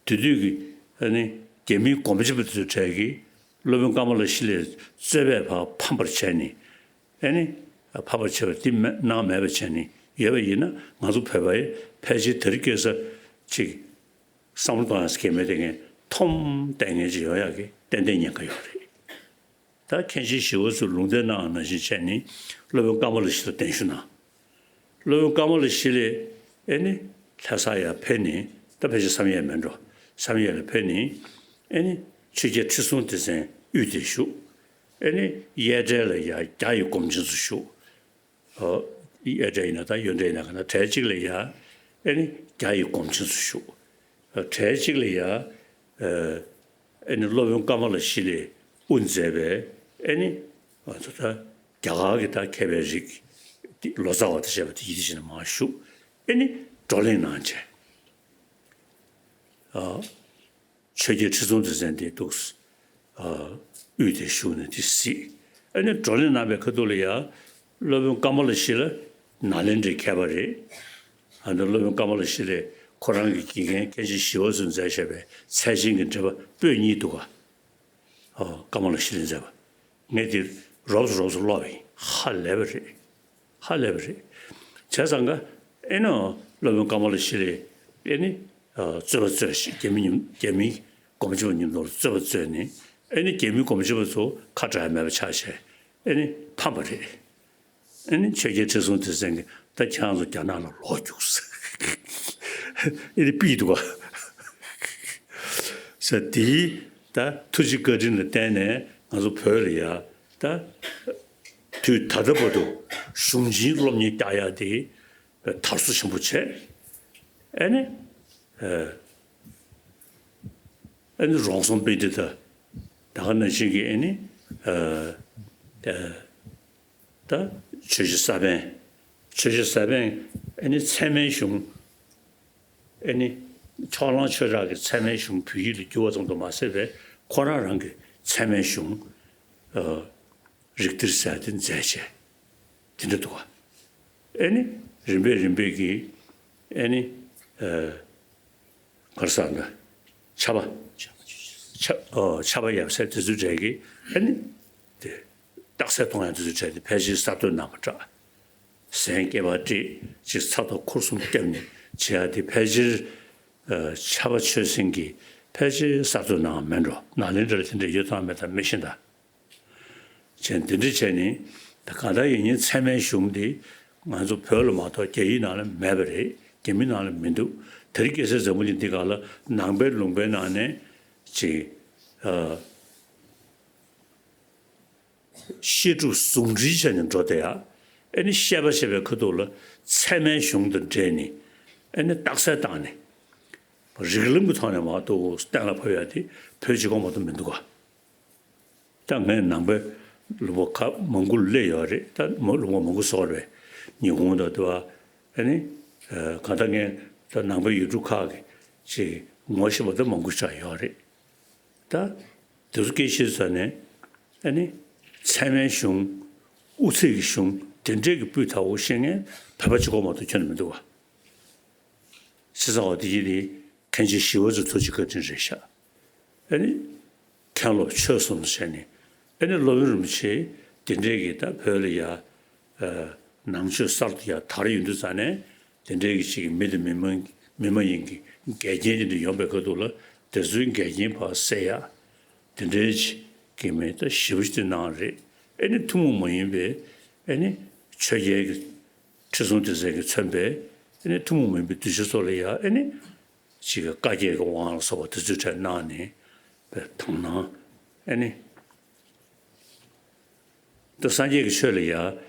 དེ་དུས་ཀྱི་ཨ་ནི་རྒྱ་མིའི་སྒོམ་ཆེན་པ་དེ་ཚོའི་གྲས་ཀྱིས་སློབ་དཔོན་ཀ་མ་ལ་ཤཱི་ལའི་རྩོད་པས་ཕར་ཕམ་པར་བྱས་ནས། ཨ་ནི་ཕམ་པར་བྱས་པ་དེ་མེད་གནང་མེད་པ་བྱས་ནས་ཡོད་པ་ཡིན་ན། ང་ཚོ་བོད་པ་ཡིས་ཕལ་ཆེར་དེ་རིང་ཁ་སང་ཅིག་བསམ་བློ་གཏོང་ཡག་གལ་མེད་དེ། ངས་འཐོམ་བསྡད་མཁན་ཅིག་ཡོང་ཡག་གི་ཏན་ཏན་ཉེན་ཁ་ཡོད་རེད། ད་མཁན་ཆེན་ཞི་བ་འཚོས་ལུང་བསྟན་གནང་བ་ནང་བཞིན་བྱས་ནས་སློབ་དཔོན་ཀ་མ་ལ་ཤཱི་ལ་གདན་ཞུ་གནང་། སློབ་དཔོན་ཀ་མ་ལ་ཤཱི་ལས་ཨེ་ནི་ལྷ་ས་ཡར་ཕེབས་ནས། ད་ཕལ་ཆེར་བསམ་ཡས་མེད་འགྲོ། བསམ་ཡས་ལ་ཕེབས་ནས་ཨེ་ནི་ཆོས་རྒྱལ་ཁྲི་སྲོང་ལྡེ་བཙན་དབུས་དེར་བཞུགས། ཨེ་ནི་གཡས་གྲལ་ལ་ཡ་རྒྱ་ཡི་སྒོམ་ཆེན་ཚོ་བཞུགས། ཨོ། གཡས་གྲལ་ཡིན་ན་ད་གཡོན་གྲལ་ཡིན་ན་ག་ན། གྲལ་གཅིག་ལ་ཡ་ཨེ་ནི་རྒྱ་ཡི་སྒོམ་ཆེན་ཚོ་བཞུགས། ཨ། གྲལ་གཅིག་ལ་ཡ། ཨ། ཨེ་ནི་སློབ་དཔོན་ཀ་མ་ལ་ཤཱི་ལས་དབུ་མཛད་པའི་ཨེ་ནི་ང་ཚོ་ད་རྒྱ་གར་གྱི་ད་མཁས་པའི་རིགས་ལོ་ཙཱ་བ་དང་བཅས་པ་དེ་ཡིད་བཞིན་མར་བཞུགས། ཨེ་ནི་ བགྲོ་གླེང་གནང་བྱས། ཨ། ཆོས་རྒྱལ་ཁྲི་སྲོང་ལྡེ་བཙན་དེ་འདུག་ཨ། དབུས་དེར་བཞུགས་ནས་དེ་གཟིགས། ཨ་ནི་བགྲོ་གླེང་གནང་བའི་ཁ་ཐུག་ལ་ཡ། སློབ་དཔོན་ཀ་མ་ལ་ཤཱི་ལ་ནཱ་ལེནྡྲའི་མཁས་པ་རེད། ཨ་ནི་སློབ་དཔོན་ཀ་མ་ལ་ཤཱི་ལས་ཁོ་རང་གི་དགེ་རྒན་མཁན་ཆེན་ཞི་བ་འཚོས་མཛད་བཞག་པའི་ཚད་ཆེན་གྱི་འགྲེལ་པ་པོད་གཉིས་འདུག་ག་ཨ། ཀ་མ་ལ་ཤཱི་ལས་མཛད་པ། ངས་དེ་རོབ་ཙམ་རོབ་ཙམ་ཀློག་པ་ཡིན། ཧ་ལས་པ་རེད། ཧ་ལས་པ་རེད། བྱས་ཙང་ཀ་ཨེ་ནོ། སློབ་དཔོན་ཀ་མ་ལ་ཤཱི་ལས་ཨེ་ནི། ཨ། རྩོད་པ་རྩོད་ཤིང་རྒྱ་མི་ཉིན་རྒྱ་མི་སྒོམ་ཆེན་པ་མཉམ་དུ་རྩོད་པ་རྩོད་ནས། ཨེ་ནི་རྒྱ་མི་སྒོམ་ཆེན་པ་ཚོ་ཁ་གྲག་མེད་པ་ཆགས་བྱས། ཨེ་ནི་ཕམ་པ་རེད། ཨེ་ནི་ཆོས་རྒྱལ་ཁྲི་སྲོང་ལྡེ་བཙན་གྱིས་ད་ཁྱེད་རང་ཚོ་རྒྱ་ནག་ལ་ལོག་རྒྱུགས་ཟེར། ཨེ་ནི་ཕུད་འདུག་ག་ཟེར། དེའི་ད་ཐུགས་རྗེ་བཀའ་དྲིན་ལ་བརྟེན་ནས་ང་ཚོ་བོད་ལ་ཡ། ད་དུས་ད་ལྟ་བར་དུ་གཞུང་ཆེན་སློབ་གཉེར་རྒྱག་ཡ་དེ་དར་སྲོལ་ཆེན་པོ་བྱས། ཨེ་ནི། ཨ། ཨ་ནི་རོང་ཟོམ་དཔེ་དེ་ད་ད་ག་ནང་བཞིན་གྱི་ཨ་ནི། ཨ། ཨ། ད་ཆོས་རྗེ་ས་པཎ། ཆོས་རྗེ་ས་པཎ་ཨ་ནི་ཚད་མའི་གཞུང་། ཨ་ནི་ཕྱོགས་གླང་ཆོས་གྲགས་ཀྱི་ཚད་མའི་གཞུང་བོད་ཡིག་ལ་བསྒྱུར་བ་ཙམ་དུ་མ་ཟད་པའི་ཁོ་རང་རང་གི་ཚད་མའི་གཞུང་། ཨ། རིགས་གཏེར་ཟེར་དེ་མཛད་བྱས། དེ་འདྲ་འདུག་ག་ཨེ་ནི་རིམ་པས་རིམ་པས་ཀྱིས་ཨེ་ནི། ཨ། ག་རེ་ཟེར་ན། ཆར་པ། ཆར། ཨོ། ཆར་པ་ཡབ་སྲས་དེ་ཚོའི་གྲས་ཀྱིས་ཨེ་ནི། དེ་རྟགས་གསལ་གཏོང་ཡག་དེ་ཚོའི་གྲས་དེ་ཕལ་ཆེར་གསར་གཏོད་གནང་བ་འདྲ། གཟན་སྐེད་པ་བསྒྲིགས། ཅིག་ཚབ་ཏུ་འཁོར་གསུམ་བརྒྱབ་ནས་བྱེད་ཡག་དེ་ཕལ་ཆེར། ཨ། ཆར་པ་ཆོས་སེང་གིས་ཕལ་ཆེར་གསར་གཏོད་གནང་བ་མེད་འགྲོ། ནཱ་ལེནྡྲ་ལ་དེ་འདྲ་ཡོད་དམ་མེད་དམ་མི་ཤེས་ད། བྱས་འདི་འདྲ་བྱས་ནས། ད་གང་ལྟར་ཡིན་ནའི་ཚད་མའི་གཞུང་འདི་ང་ཚོ་བོད་ལ་མ་གཏོགས་རྒྱ་ཡིག་ནང་ལ་མེད་པ་རེད། རྒྱ་མི་ནང་ལ་མི་འདུག་དེ་རིང་ཁ་སང་འཛམ་བུ་གླིང་འདི་སྒང་ལ་ནང་པའི་ལུང་པའི་ནང་ནས་ཅིག་ཨ། བཤད་སྒྲུབ་ཟུང་འབྲེལ་བྱས་ནས་འགྲོ་བསྡད་ཡ། ཨེ་ནི་བཤད་པ་བྱས་པའི་ཁ་ཐུག་ལ་ཚད་མའི་གཞུང་དང་འབྲེལ་ནས་ཨེ་ནི་རྟགས་གསལ་བཏང་ནས། རིགས་ལམ་གྱི་ཐོག་ནས་མ་གཏོགས་གཏན་ལ་ཕབ་ཡ་དེ་བོད་གཅིག་པོ་མ་གཏོགས་མི་འདུག་ག་ད་ངས་ནང་པའི་ལུང་པ་ཁག་མང་པོ་སླེབས་ཡོད་རེད། ད་མ་ལུང་པ་མང་པོ་སོགས་རེད། ཉི་ཧོང་དང་དེ་བ། ཨ་ནི། ཨ། གང་ལྟར་ངས་ད་ནང་པའི་ཡུལ་གྲུ་ཁག་གི་ཅིག་ངོ་ཤེས་པ་ད་མང་པོ་ཞིག་ཡོད་རེད། ད་དེ་ཚོ་སྐད་ཆ་བཤད་ས་ནས། ཨ་ནི། ཚད་མའི་གཞུང་། དབུ་ཚད་ཀྱི་གཞུང་དེ་འདྲས་ཀྱི་སྤུས་དག་པོ་ཤེས་མཁན་བོད་པ་གཅིག་པོ་མ་གཏོགས་ཁྱོན་ནས་མི་འདུག་བ། བྱས་ཙང་འོ་དེ་ཡིན་ནི་མཁན་ཆེན་ཞི་བ་འཚོ་ཐུགས་རྗེ་བཀའ་དྲིན་རེད་ཤག་ཨ་ནི་མཁན་སློབ་ཆོས་གསུམ་བྱས་ནས། ཨ་ནི་སློབ་དཔོན་རིན་པོ་ཆེ་དེ་འདྲས་ཀྱི་ད་བོད་ལ་ཡ། ཨ། ནང་ཆོས་གསར་དུ་ཡ་དར་ཡོང་དུས་ཙ་ནས་དེ་འདྲས་ཀྱི་ཅིག་མི་དང་མི་མ་མི་མ་ཡིན་གྱི་འགལ་རྐྱེན་དེ་འདྲ་ཡོང་པའི་ཁ་ཐུག་ལ་དེ་ཚོའི་འགལ་རྐྱེན་ཕར་སེལ་ཡ། དེ་འདྲའི་ཅིག་གི་མི་ད་ཞེ་པོ་ཅིག་གནང་རེད། ཨ་ནི་ཐུན་མོང་མ་ཡིན་པའི་ཨ་ནི་ཆོས་རྒྱལ་གྱི་ཁྲི་སྲོང་ལྡེ་བཙན་གྱིས་མཚོན་པའི་ཨ་ནི་ཐུན་མོང་མ་ཡིན་པའི་གདུལ་བྱ་ཚོ་ལ་ཡ་ཨ་ནི་ཅིག་གི་བཀའ་བརྒྱད་ཀྱི་དབང་ལ་སོགས་པ་དེ་ཚོའི་གྲས་གནང་ནས་པའི་དང་སྣང་ཨ་ནི། ད་སངས་རྒྱས་ཀྱི་ཆོས་ལ་ཡ་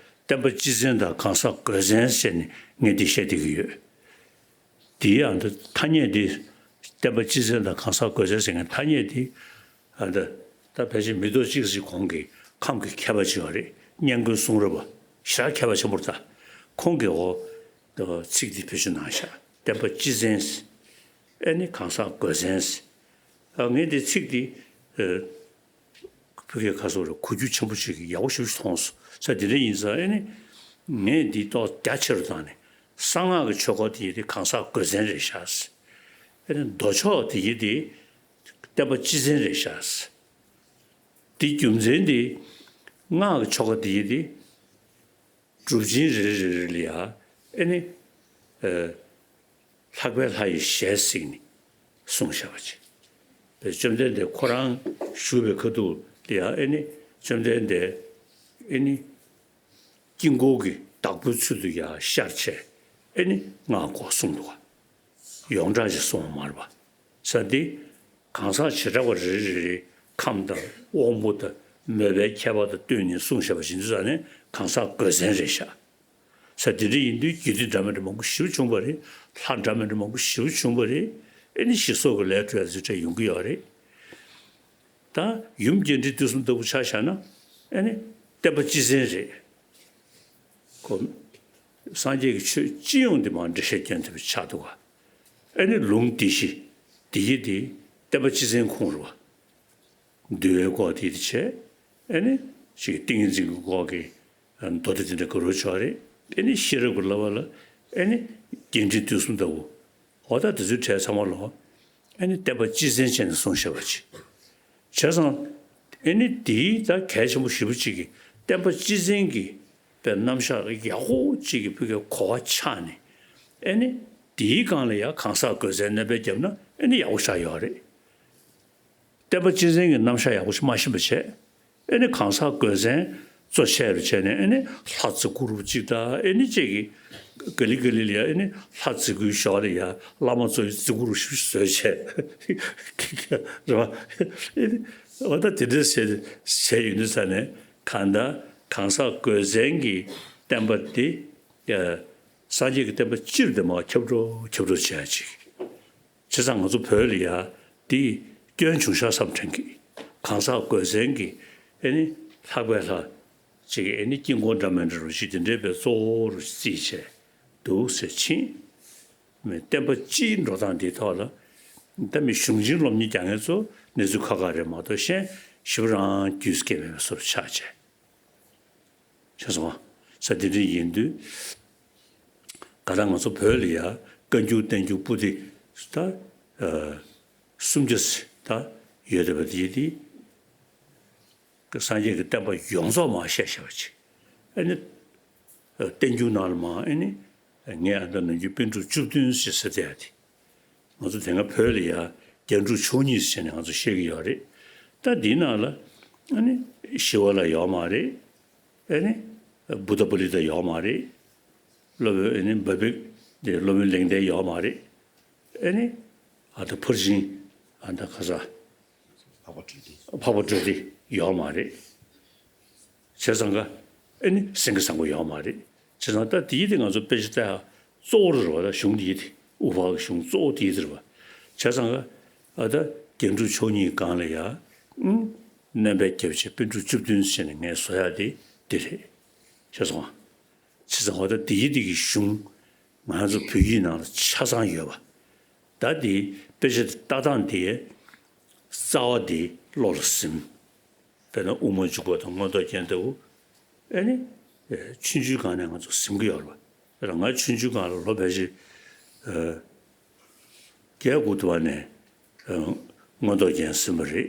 བསྟན་པ་སྤྱི་བཙན་དང་གང་ཟག་སྒོས་བཙན་ཟེར་ནས་ངས་འདི་བཤད་བསྡད་ཀྱི་ཡོད། དེའི་ཨ་ད་ཐ་སྙད་འདི། བསྟན་པ་སྤྱི་བཙན་དང་གང་ཟག་སྒོས་བཙན་ཟེར་མཁན་ཐ་སྙད་འདི། ཨ་ད་ད་ཕལ་ཆེར་མི་ཐོག་གཅིག་ཅིག་གོང་གི་ཁམས་ཀྱི་མཁས་པ་ཅིག་ཡོད་རེད། སྙན་ཀུན་གསུང་རབ་པ་ཞེ་དྲག་མཁས་པ་ཆེན་པོ་རེད་ད། ཁོང་གིས་འོ་ད་ཚིག་འདི་བེད་སྤྱོད་གནང་ཤག་བསྟན་པ་སྤྱི་བཙན་ཟེར། ཨ་ནི་གང་ཟག་སྒོས་བཙན་ཟེར། ཨ་ངས་འདི་ཚིག་འདི། ཨ། བོད་སྐད་ཁ་སོགས་རེ་གོ་རྒྱུ་ཆེན་པོ་ཞིག་གི་ཡག་པོ་ཞེ་པོ་ཞིག་མཐོང་སོང་། ས་དེ་འདྲ་ཡིན་ཙང་ཨེ་ནི། ངས་འདི་ཏོག་རྒྱ་ཆེ་རུ་བཏང་ནས་གསང་སྔགས་ཀྱི་ཆོས་སྐོར་དེ་ཡི་དེ་གང་ཟག་སྒོས་བཙན་རེད་ཤག་ཨེ་ནི་མདོ་ཕྱོགས་དེ་ཡི་དེ་བསྟན་པ་སྤྱི་བཙན་རེད་ཤག་དེ་རྒྱུ་མཚན་དེ་སྔགས་ཀྱི་ཆོས་སྐོར་དེ་ཡི་དེ། སྒྲུབ་ཆེན་རེ་རེ་རེ་ལ་ཡ་ཨེ་ནི། ཨ། ལྷག་པའི་ལྷ་ཡི་ཞལ་གཟིགས་ནས་གསུངས་བཞག་པ་ཅིག་བཅོམ་ལྡན་འདས་ཁོ་རང་བཞུགས་པའི་ཁ་ཐུག་ལ་ཡ་ཨེ་ནི་བཅོམ་ལྡན་འདས་ཨེ་ནི་དཀྱིལ་འཁོར་གྱི་བདག་པོའི་ཚུལ་དུ་ཡ་ཤར་བྱས་ཨེ་ནི་སྔགས་འགོ་གསུངས་འདུག་ག་ཡོངས་གྲགས་ཤིག་གསུངས་པ་མ་རེད་པ། ས་འདི་གང་ཟག་བྱེ་བྲག་པ་རེ་རེ་རེ་ཁམས་དང་དབང་པོ་དང་མོས་པའི་ཁྱད་པར་དང་བསྟུན་ནས་གསུངས་བཞག་པ་ཞིག་འདུག་ས་ནས་གང་ཟག་སྒོས་བཙན་རེད་ཤག་ས་དེ་འདྲ་ཡིན་དུས་རྒྱུད་སྡེ་འདྲ་མི་འདྲ་མང་པོ་ཞེ་པོ་བྱུང་བ་རེད། ལྷ་འདྲ་མི་འདྲ་མང་པོ་ཞེ་པོ་བྱུང་བ་རེད། ཨེ་ནི་ཞིག་སྲོག་གི་ལས་སྤྲོད་ཡ་ཚོ་འདྲ་ཡོང་གི་ཡོད་རེད། ད་ཡུམ་རྒྱས་འབྲིང་བསྡུས་གསུམ་ལྟ་བུ་ཆ་བཞག་ན་ཨེ་ནི་བསྟན་པ་སྤྱི་བཙན་རེད། ཁོ་ སངས་རྒྱས་ཀྱི་ཆོས་སྤྱི་ཡོངས་དེ་མར་འགྲེལ་བཤད་སྐྱོན་ཐུབ་པ་ཆགས་འདུག་ག་ཨེ་ནི་ལུང་སྡེ་བཞི་དེ་ཡི་དེ་བསྟན་པ་སྤྱི་མཚན་ཁུངས་རུ་བ། འདུལ་བའི་སྐོར་དེ་དེ་བྱས། ཨེ་ནི་ཅིག་ཏིང་ངེ་འཛིན་གྱི་སྐོར་གྱི་མདོ་སྡེ་དེ་འདྲ་ག་རུ་ཆོག་རེད། ཨེ་ནི་ཤེས་རབ་ཀྱི་བསླབ་པ་ལ་ཨེ་ནི་རྒྱས་འབྲིང་བསྡུས་གསུམ་ལྟ་བུ། འོ་ད་དེ་ཚོའི་གྲས་ཚང་མ་ལོ། ཨེ་ནི་བསྟན་པ་སྤྱི་མཚན་བྱས་ནས་གསུངས་བཞག་པ་ཅིག་བྱས་ཙང་། ཨེ་ནི་དེའི་ད་གལ་ཆེན་པོ་ཞེ་པོ་ཅིག་གི་བསྟན་པ་སྤྱི་མཚན་གྱི་པའི་རྣམ་གཞག་ཡག་པོ་ཅིག་གི་བོད་ཀྱི་གོ་བ་ཆགས་ནས། ཨེ་ནི་དེའི་སྒང་ལ་ཡང་གང་ཟག་དགོས་ཚན་གནས་པའི་རྒྱབ་ན་ཨེ་ནི་ཡག་པོ་ཆགས་ཡོད་རེད། བསྟན་པ་སྤྱི་མཚན་གྱི་རྣམ་གཞག་ཡག་པོ་ཞིག་མ་ཤེས་པ་བྱས། ཨེ་ནི་གང་ཟག་དགོས་མཚན་གཙོ་ཆེ་རུ་བྱས་ནས་ཨེ་ནི་ལྷ་བརྩི་བཀུར་རུ་གཅིག་དང་ཨེ་ནི་གཅིག་གི་ག་ལེ་ག་ལེ་ལ་ཡ་ཨེ་ནི་ལྷ་བརྩི་བཀུར་ཞོར་ལ་ཡ་བླ་མ་གཙོ་བོའི་བརྩི་བཀུར་རུ་ཞིག་བཟོས་བྱས། རེད་བ། ཨེ་ནི་འོ་ད་དེ་འདྲ་བྱས་བྱས་ཡོད་དུས་ཙ་ནས་གང་ལྟར་གང་ཟག་དགོས་མཚན་གྱི་བསྟན་པ་དེ་ཡ་སངས་རྒྱས་ཀྱི་བསྟན་པ་སྤྱིར་དེ་མར་ཁྱབ་འགྲོ་ཁྱབ་འགྲོ་བྱས་ཅིག་བྱས་ཙང་ང་ཚོ་བོད་ལ་ཡ་དེ་སྐྱོན་བྱུང་ཤག་བསམ་དྲན་གི་གང་ཟག་དགོས་མཚན་གྱི་ཨེ་ནི་ལྷག་པའི་ལྷ་ཅིག་ཨེ་ནི་དཀྱིལ་འཁོར་འདྲ་མི་འདྲ་རུ་ཞིག་དེ་འདྲའི་བའི་གཙོ་བོ་རུ་བརྩིས་བྱས་འདུག་ཟེར་ཕྱིན། མི་བསྟན་པ་སྤྱིའི་འགྲོ་སྟངས་འདིའི་ཐོག་ལ་ད་མི་གཞུང་ཆེན་སློབ་གཉེར་རྒྱག་མཁན་ཚོ་གནས་ཚུལ་ཁག་ཁག་རེད་མ་གཏོགས་གཞན་ཞིབ་རང་རྒྱུས་སྐྱེ་མེད་པའི་བཟོ་ཆགས་བྱས། ཤེས་སོང་ང་། ས་དེ་འདྲ་ཡིན་དུས། ག་ད་ང་ཚོ་བོད་ལ་ཡ་བཀའ་འགྱུར་བསྟན་འགྱུར་པོ་ཏི་ད་ཨ་སུམ་བརྒྱ་ད་ཡོད་བསྡད་པ་དེ་དེ་སངས་རྒྱས་ཀྱི་བསྟན་པ་ཡོངས་རྫོགས་མར་བཤད་བཤད་པ་ཅིག་ཨ་ནི་བསྟན་འགྱུར་ནང་ལ་མར་ཨ་ནི་ངས་ཨ་ད་ནམ་རྒྱུན་པཎ་གྲུབ་བཅུ་བདུན་ཞེས་ཟེར་བསྡད་ཡ་དེ། ང་ཚོ་དེ་སྔ་བོད་ལ་ཡ་རྒྱན་དྲུག་མཆོག་གཉིས་ཟེར་ནས་ང་ཚོ་བཤད་ཀྱི་ཡོད་རེད། ད་འདིའི་ནང་ལ་ཨ་ནི་ཞི་བ་ལྷ་ཡོད་མ་རེད། ཨ་ནི་བུདྡྷ་པཱ་ལི་ཏ་ཡོད་མ་རེད། སློབ་དཔོན་ཨ་ནི་བྷ་བིག་དེ་སློབ་དཔོན་ལེགས་ལྡན་ཡོད་མ་རེད། ཨ་ནི་ཨ་ད་ཕར་ཕྱིན་ཨ་ད་ཁ་ས་འཕགས་པ་སྤྲུལ་སྐུ་འཕགས་པ་སྤྲུལ་སྐུ་ཡོད་མ་རེད། བྱས་ཙང་ཀ་ཨེ་ནི་སེང་གེ་བཟང་པོ་ཡོད་མ་རེད། བྱས་ཙང་ད་དེའི་དེ་ང་ཚོ་དཔེ་ཆ་ལྟ་ཡག་གཙོ་བོ་རེད་བ། ད་གཞུང་དེའི་དེ་དབུ་བར་གྱི་གཞུང་གཙོ་བོ་དེའི་དེ་རེད་བ། བྱས་ཙང་ཀ་ཨ་ད་རྒྱན་དྲུག་མཆོག་གཉིས་སྒང་ལ་ཡ་ཨུམ་སྣོན་པ་རྒྱབ་བྱས་པཎ་གྲུབ་བཅུ་བདུན་ཟེར་ནས་ངས་བཟོ་ཡག་དེ་དེ་རེད། ཤེས་སོང་ང་། བྱས་ཙང་འོ་ད་དེའི་དེ་གི་གཞུང་ང་ཚོ་བོད་ཡིག་ནང་ལ་ཆ་ཚང་ཡོད་པ། ད་དེ་དཔེ་ཆ་དེ་ལྟ་སྟངས་དེ་རྩ་བ་དེ་བློ་ལ་ཟིན། དཔེར་ན་དབུ་མ་འཇུག་པ་དང་མངོན་རྟོགས་རྒྱན་ལྟ་བུ། ཨེ་ནི་ཆུང་ཆུང་སྒང་ནས་ང་ཚོ་ཟིན་གྱི་ཡོད་རེད་པ། དཔེར་ན་ང་ཆུང་ཆུང་སྒང་ལ་ལོ་ཕལ་ཆེར་བརྒྱད་དགུ་དུ་བ་ནས་མངོན་རྟོགས་རྒྱན་ཟིན་པ་རེད།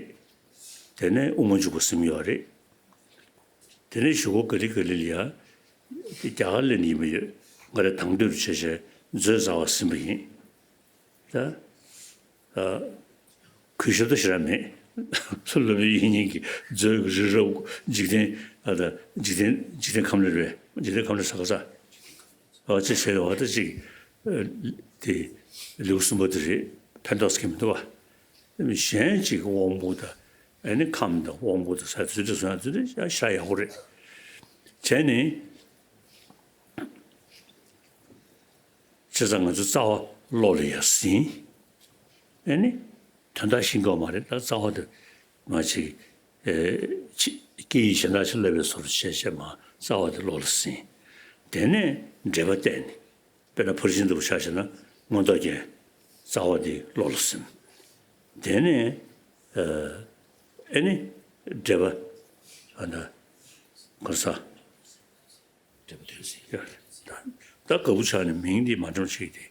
དེ་ནས་དབུ་མ་འཇུག་པ་ཟིན་ཡོད་རེད། དེ་ནས་གཞུག་གུ་ག་ལེ་ག་ལེ་ལ་ཡ། དེ་རྒྱ་གར་སླེབས་ནས་ཡིན་པ་ཡོད། ང་རེ་དང་དོད་རུ་བྱས་བྱས་མཛོད་རྩ་བ་ཟིན་པ་ཡིན། ད། ཨ། གུས་ཞབས་ད་ཞེ་དྲག་མེད། སློབ་དཔོན་དབྱིག་གཉེན་གྱི་མཛོད་ཀྱི་རི་རབ་འཇིག་རྟེན་ཨ་ད་འཇིག་རྟེན་འཇིག་རྟེན་ཁམས་ལ་རེད། འཇིག་རྟེན་ཁམས་ལ་ས་ག་ས། ཨ་ཅེ་བྱས་བ་ད་ཅིག་ཨ། དེ་ལེའུ་གསུམ་པ་དེ་རེད། ཕན་ཐོགས་ཀྱི་མི་འདུག་བ། གཞན་གཅིག་དབང་པོ་དང་ཨ་ནི་ཁམས་དང་དབང་པོ་དང་ས་དེ་ཚོ་དེ་སོང་ཡང་དེ་ཚོ་ཤ་ཡག་པོ་རེད། བྱས་ནས་བྱས་ཙང་ང་ཚོ་རྩ་བ་བློ་ལ་ཡ་ཟིན། ཨ་ནི་དོན་དག་ཤེས་ཀྱི་ཡོད་མ་རེད། ད་རྩ་བ་དེ་མ་ཅིག་ཨེ་ཅི་སྐད་ཡིག་གཞན་དག་ཅིག་བསླབ་པའི་བཟོ་འདྲ་བྱས་བྱས་མ་རྩ་བ་དེ་བློ་ལ་ཟིན། དེ་ནས་འགྲེལ་པ་བལྟས་ནས། དཔེར་ན་ཕར་ཕྱིན་ལྟ་བུ་ཆ་བཞག་ན་མངོན་རྟོགས་རྒྱན་རྩ་བ་དེ་བློ་ལ་ཟིན། དེ་ནས་ཨ་ཨེ་ནི་འགྲེལ་པ་ཨ་ན་གོ་ས་འགྲེལ་པ་དོན་གསལ་ཡ་ད་ད་དགའ་བོ་ཆགས་ནས་མིང་འདི་མ་འགྲེམས་ཅིག་དེ་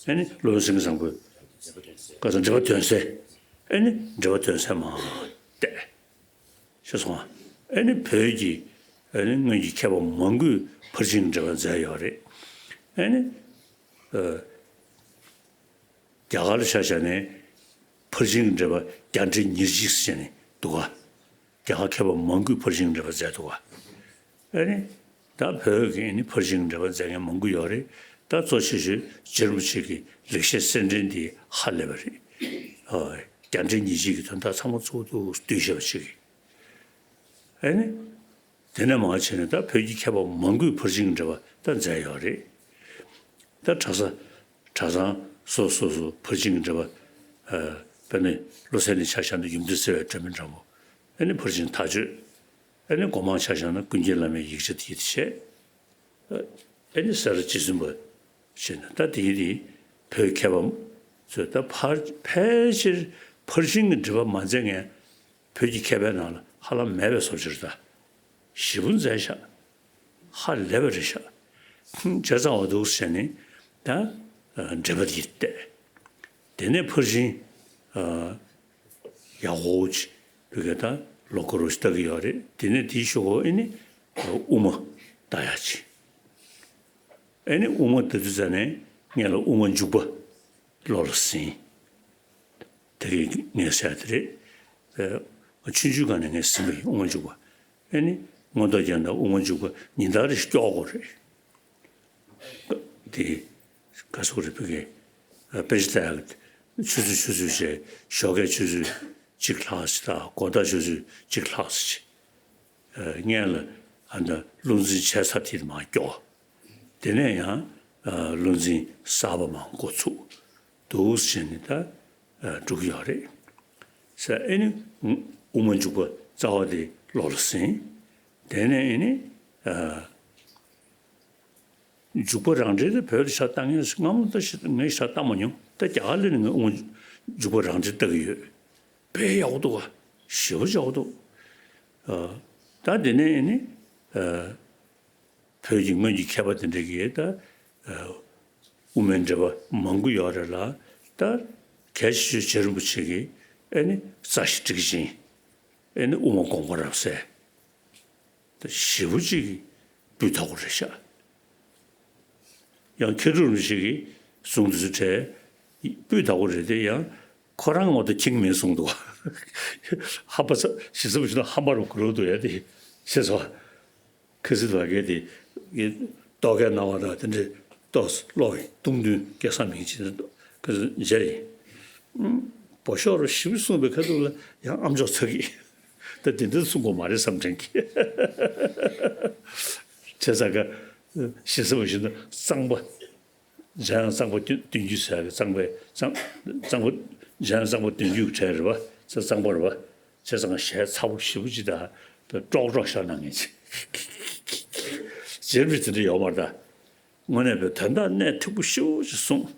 ཨེ་ནི་སློབ་དཔོན་སེང་གེ་བཟང་པོའི་གོ་ས་འགྲེལ་པ་དོན་གསལ། ཨེ་ནི་འགྲེལ་པ་དོན་གསལ་མ་བལྟས། ཤེས་སོང་ང་། ཨེ་ནི་བོད་ཀྱི་ཨེ་ནི་སྔོན་གྱི་མཁས་པ་མང་པོས་ཕར་ཕྱིན་འགྲེལ་པ་མཛད་ཡོད་རེད། ཨེ་ནི་ཨ་རྒྱ་གར་ལ་ཆ་བཞག་ནས་ཕར་ཕྱིན་འགྲེལ་པ་བརྒྱ་ཕྲག་ཉེར་གཅིག་ཟེར་ནས་འདུག་ག་རྒྱ་གར་མཁས་པ་མང་པོས་ཕར་ཕྱིན་འགྲེལ་པ་མཛད་འདུག་ག་ཨེ་ནི་ད་བོད་ཀྱི་ཨེ་ནི་ཕར་ཕྱིན་འགྲེལ་པ་མཛད་མཁན་མང་པོ་ཡོད་རེད། ད་གཙོ་ཆེ་ཤོས་རྗེ་རིན་པོ་ཆེ་གི་ལེགས་བཤད་གསེར་ཕྲེང་འདི་ཧ་ལས་པ་རེད། ཨ་བརྒྱ་ཕྲག་ཉེར་གཅིག་གི་དོན་དག་ཚང་མ་གཙོ་བོ་འདུག་བསྡུས་བཞག་པ་ཅིག་གི་ཨེ་ནི། དེ་ནས་མར་བྱས་ནས་ད་བོད་ཀྱི་མཁས་པ་མང་པོས་ཕར་ཕྱིན་གྱི་འགྲེལ་པ་ད་མཛད་ཡོད་རེད། ད་གྲྭ་ས་གྲྭ་ཚང་སོ་སོ་སོ་ཕར་ཕྱིན་གྱི་འགྲེལ་པ། ཨ་དཔེར་ན་བློ་གསལ་གླིང་ཆ་བཞག་ན་ཡུམ་སྡེ་བརྩེ་བའི་སྒྲོན་མེ་འགྲེལ་པ། ཨེ་ནི་ཕར་ཕྱིན་མཐའ་དཔྱོད། ཨེ་ནི་སྒོ་མང་ཆ་བཞག་ན་ཀུན་མཁྱེན་བླ་མའི་ཡིག་ཆ་དེ་བྱས། ཨ་ ཨེ་ནི་སེ་ར་རྗེ་བཙུན་པ་བྱས་ནས། ད་དེའི་དེ་བོད་མཁས་པ་ཚོས་ད་ཕར་ཕལ་ཆེར་ཕར་ཕྱིན་གྱི་འགྲེལ་པ་མ་མཛད་མཁན་བོད་ཀྱི་མཁས་པའི་ནང་ལ་ཧ་ལམ་མེད་པའི་བཟོ་ཅིག་རེད། ད་ཞེ་པོ་མཛད་ཤག་ཧ་ལས་པ་རེད་ཤག་བྱས་ཙང་བ་འདུག་ཟེར་ནས་ད་འགྲེལ་པ་དེ་བལྟས། དེ་ནས་ཕར་ཕྱིན་ཡག་པོ་ཅིག་བོད་སྐད་ད་ལོ་འཁོར་ཞིག་ལྟ་གི་ཡོད་རེད། དེ་ནས་དེའི་གཞུག་གུ་ཨེ་ནི་དབུ་མ་ལྟ་ཡག་ཅིག་ཨེ་ནི་དབུ་མ་ལྟ་དུས་ཙ་ནས་ངས་ལ་དབུ་མ་འཇུག་པ་བློ་ལ་ཟིན། དེ་གི་ངས་ཟེར་དེ་རེད། ཨེ། ཆུང་ཆུང་སྒང་ནས་ངས་ཟིན་པ་ཡིན། དབུ་མ་འཇུག་པ། ཨེ་ནི་མངོན་རྟོགས་རྒྱན་དང་དབུ་མ་འཇུག་པ་ཉིན་ལྟར་རེ་སྐྱོར་དགོས་རེད། དེ་ག་སོག་རེད། བོད་སྐད་དཔེ་ཆ་ལྟ་ཡག་གི་ཆུ་ཚོད་ཆུ་ཚོད་བྱས། ཞོགས་ཀས་ཆུ་ཚོད་གཅིག་ལྷག་ཙམ་དང་དགོང་དག་ཆུ་ཚོད་གཅིག་ལྷག་ཙམ་བྱས། ཨ། སྔོན་ལ་ཨ་ད་བློ་འཛིན་བྱས་ཚར་དུས་མར་སྐྱོར། དེ་ནས་ཡང་ཨ་བློ་འཛིན་གསར་པ་མར་འགོ་ཚུགས། འདུག་སེ་བྱས་ནས་ད་ཨ་འགྲོ་གི་ཡོད་རེད་ཟེར། ཨེ་ནི་དབུ་མ་འཇུག་པ་རྩ་བ་དེ་བློ་ལ་ཟིན། དེ་ནས་ཨེ་ནི་ཨ་འཇུག་པ་རང་འགྲེལ་དེ་བོད་ལ་ཞེ་དྲག་བཏང་མཁན་སྔ་མོ་ད་ཞེ་ངས་ཞེ་དྲག་བཏང་མ་མྱོང་། ད་རྒྱ་གར་སླེབས་ནས་ངས་དབུ་མ་འཇུག་པ་རང་འགྲེལ་ལྟ་གི་ཡོད། དཔེ་ཡག་པོ་འདུག་ག་ཞེ་པོ་ཡག་པོ་འདུག་ཨ། ད་དེ་ནས་ཨེ་ནི་ཨ་བོད་ཀྱི་སྔོན་གྱི་མཁས་པ་དེ་འདྲ་གིས་ད་ཨ་དབུ་མའི་འགྲེལ་པ་མང་པོ་ཡོད་རེད་ལ། ད་གལ་ཆེ་ཤོས་རྗེ་རིན་པོ་ཆེ་གིས་ཨེ་ནི་རྩ་ཤེ་ཊཱིཀ་ཆེན། ཨེ་ནི་དབུ་མ་དགོངས་པ་རབ་གསལ། ད་ཞེ་པོ་ཅིག་སྤུས་དག་པོ་རེད་ཤག་ཡང་མཁས་གྲུབ་རིན་པོ་ཆེ་གིས་གསུང་དུས་སུ་བྲལ། སྤུས་དག་པོ་རེད་དེ། ཡང་ཁོ་རང་ངོ་ད་ཁེངས་མེད་གསུངས་འདུག་ཧམ་པ་ས་ཞེ་ས་བ་ཞིག་ན་ཧམ་པ་རུ་གུ་རུ་འདུག་ཡ་དེ་ཤེས་སོ། ཁ་སི་ལ་གེ་དེ་རྟོག་གེ་སྣང་བ་དང་དེ་འདྲའི་རྟོག་བློ་ཡི་སྟོང་ཐུན་སྐལ་བཟང་མིང་ཅན་ཁ་སི་མཇལ་ཡིན། ཨུམ། བོ་ཤོག་རུ་ཞིབ་གསུངས་པའི་ཁ་ཐུག་ལ་ཡང་ཨམ་ཅོག་ཚ་གི། ད་དེ་འདྲ་གསུང་དགོས་མ་རེད་བསམ་དྲན་གི། བྱས་ཙང་ཀ་ཞེ་ས་བ་ཞིག་ན་གཙང་པ། འཇམ་དབྱངས་གཙང་པ་བདུན་བདུན་བརྒྱུད་ཟེར་ཡག་གི་གཙང་པའི་གཙང་གཙང་པ། འཇམ་དབྱངས་གཙང་པ་བདུན་བརྒྱུད་ཀྱི་གྲས་རེད་པ། ས་གཙང་པ་རེད་པ། བྱས་ཙང་གཞས་ཚ་པོ་ཞེ་པོ་ཅིག་དང་ཀྲོག་ཀྲོག་ཤོར་གནང་མཁན་ཅིག་རྗེ་རིན་པོ་ཆེ་དེ་འདྲ་ཡོད་མ་རེད་ད། དངོས་གནས་པའི་དོན་དག་གནད་མཐུག་པོ་ཞེ་པོ་ཅིག་གསུངས།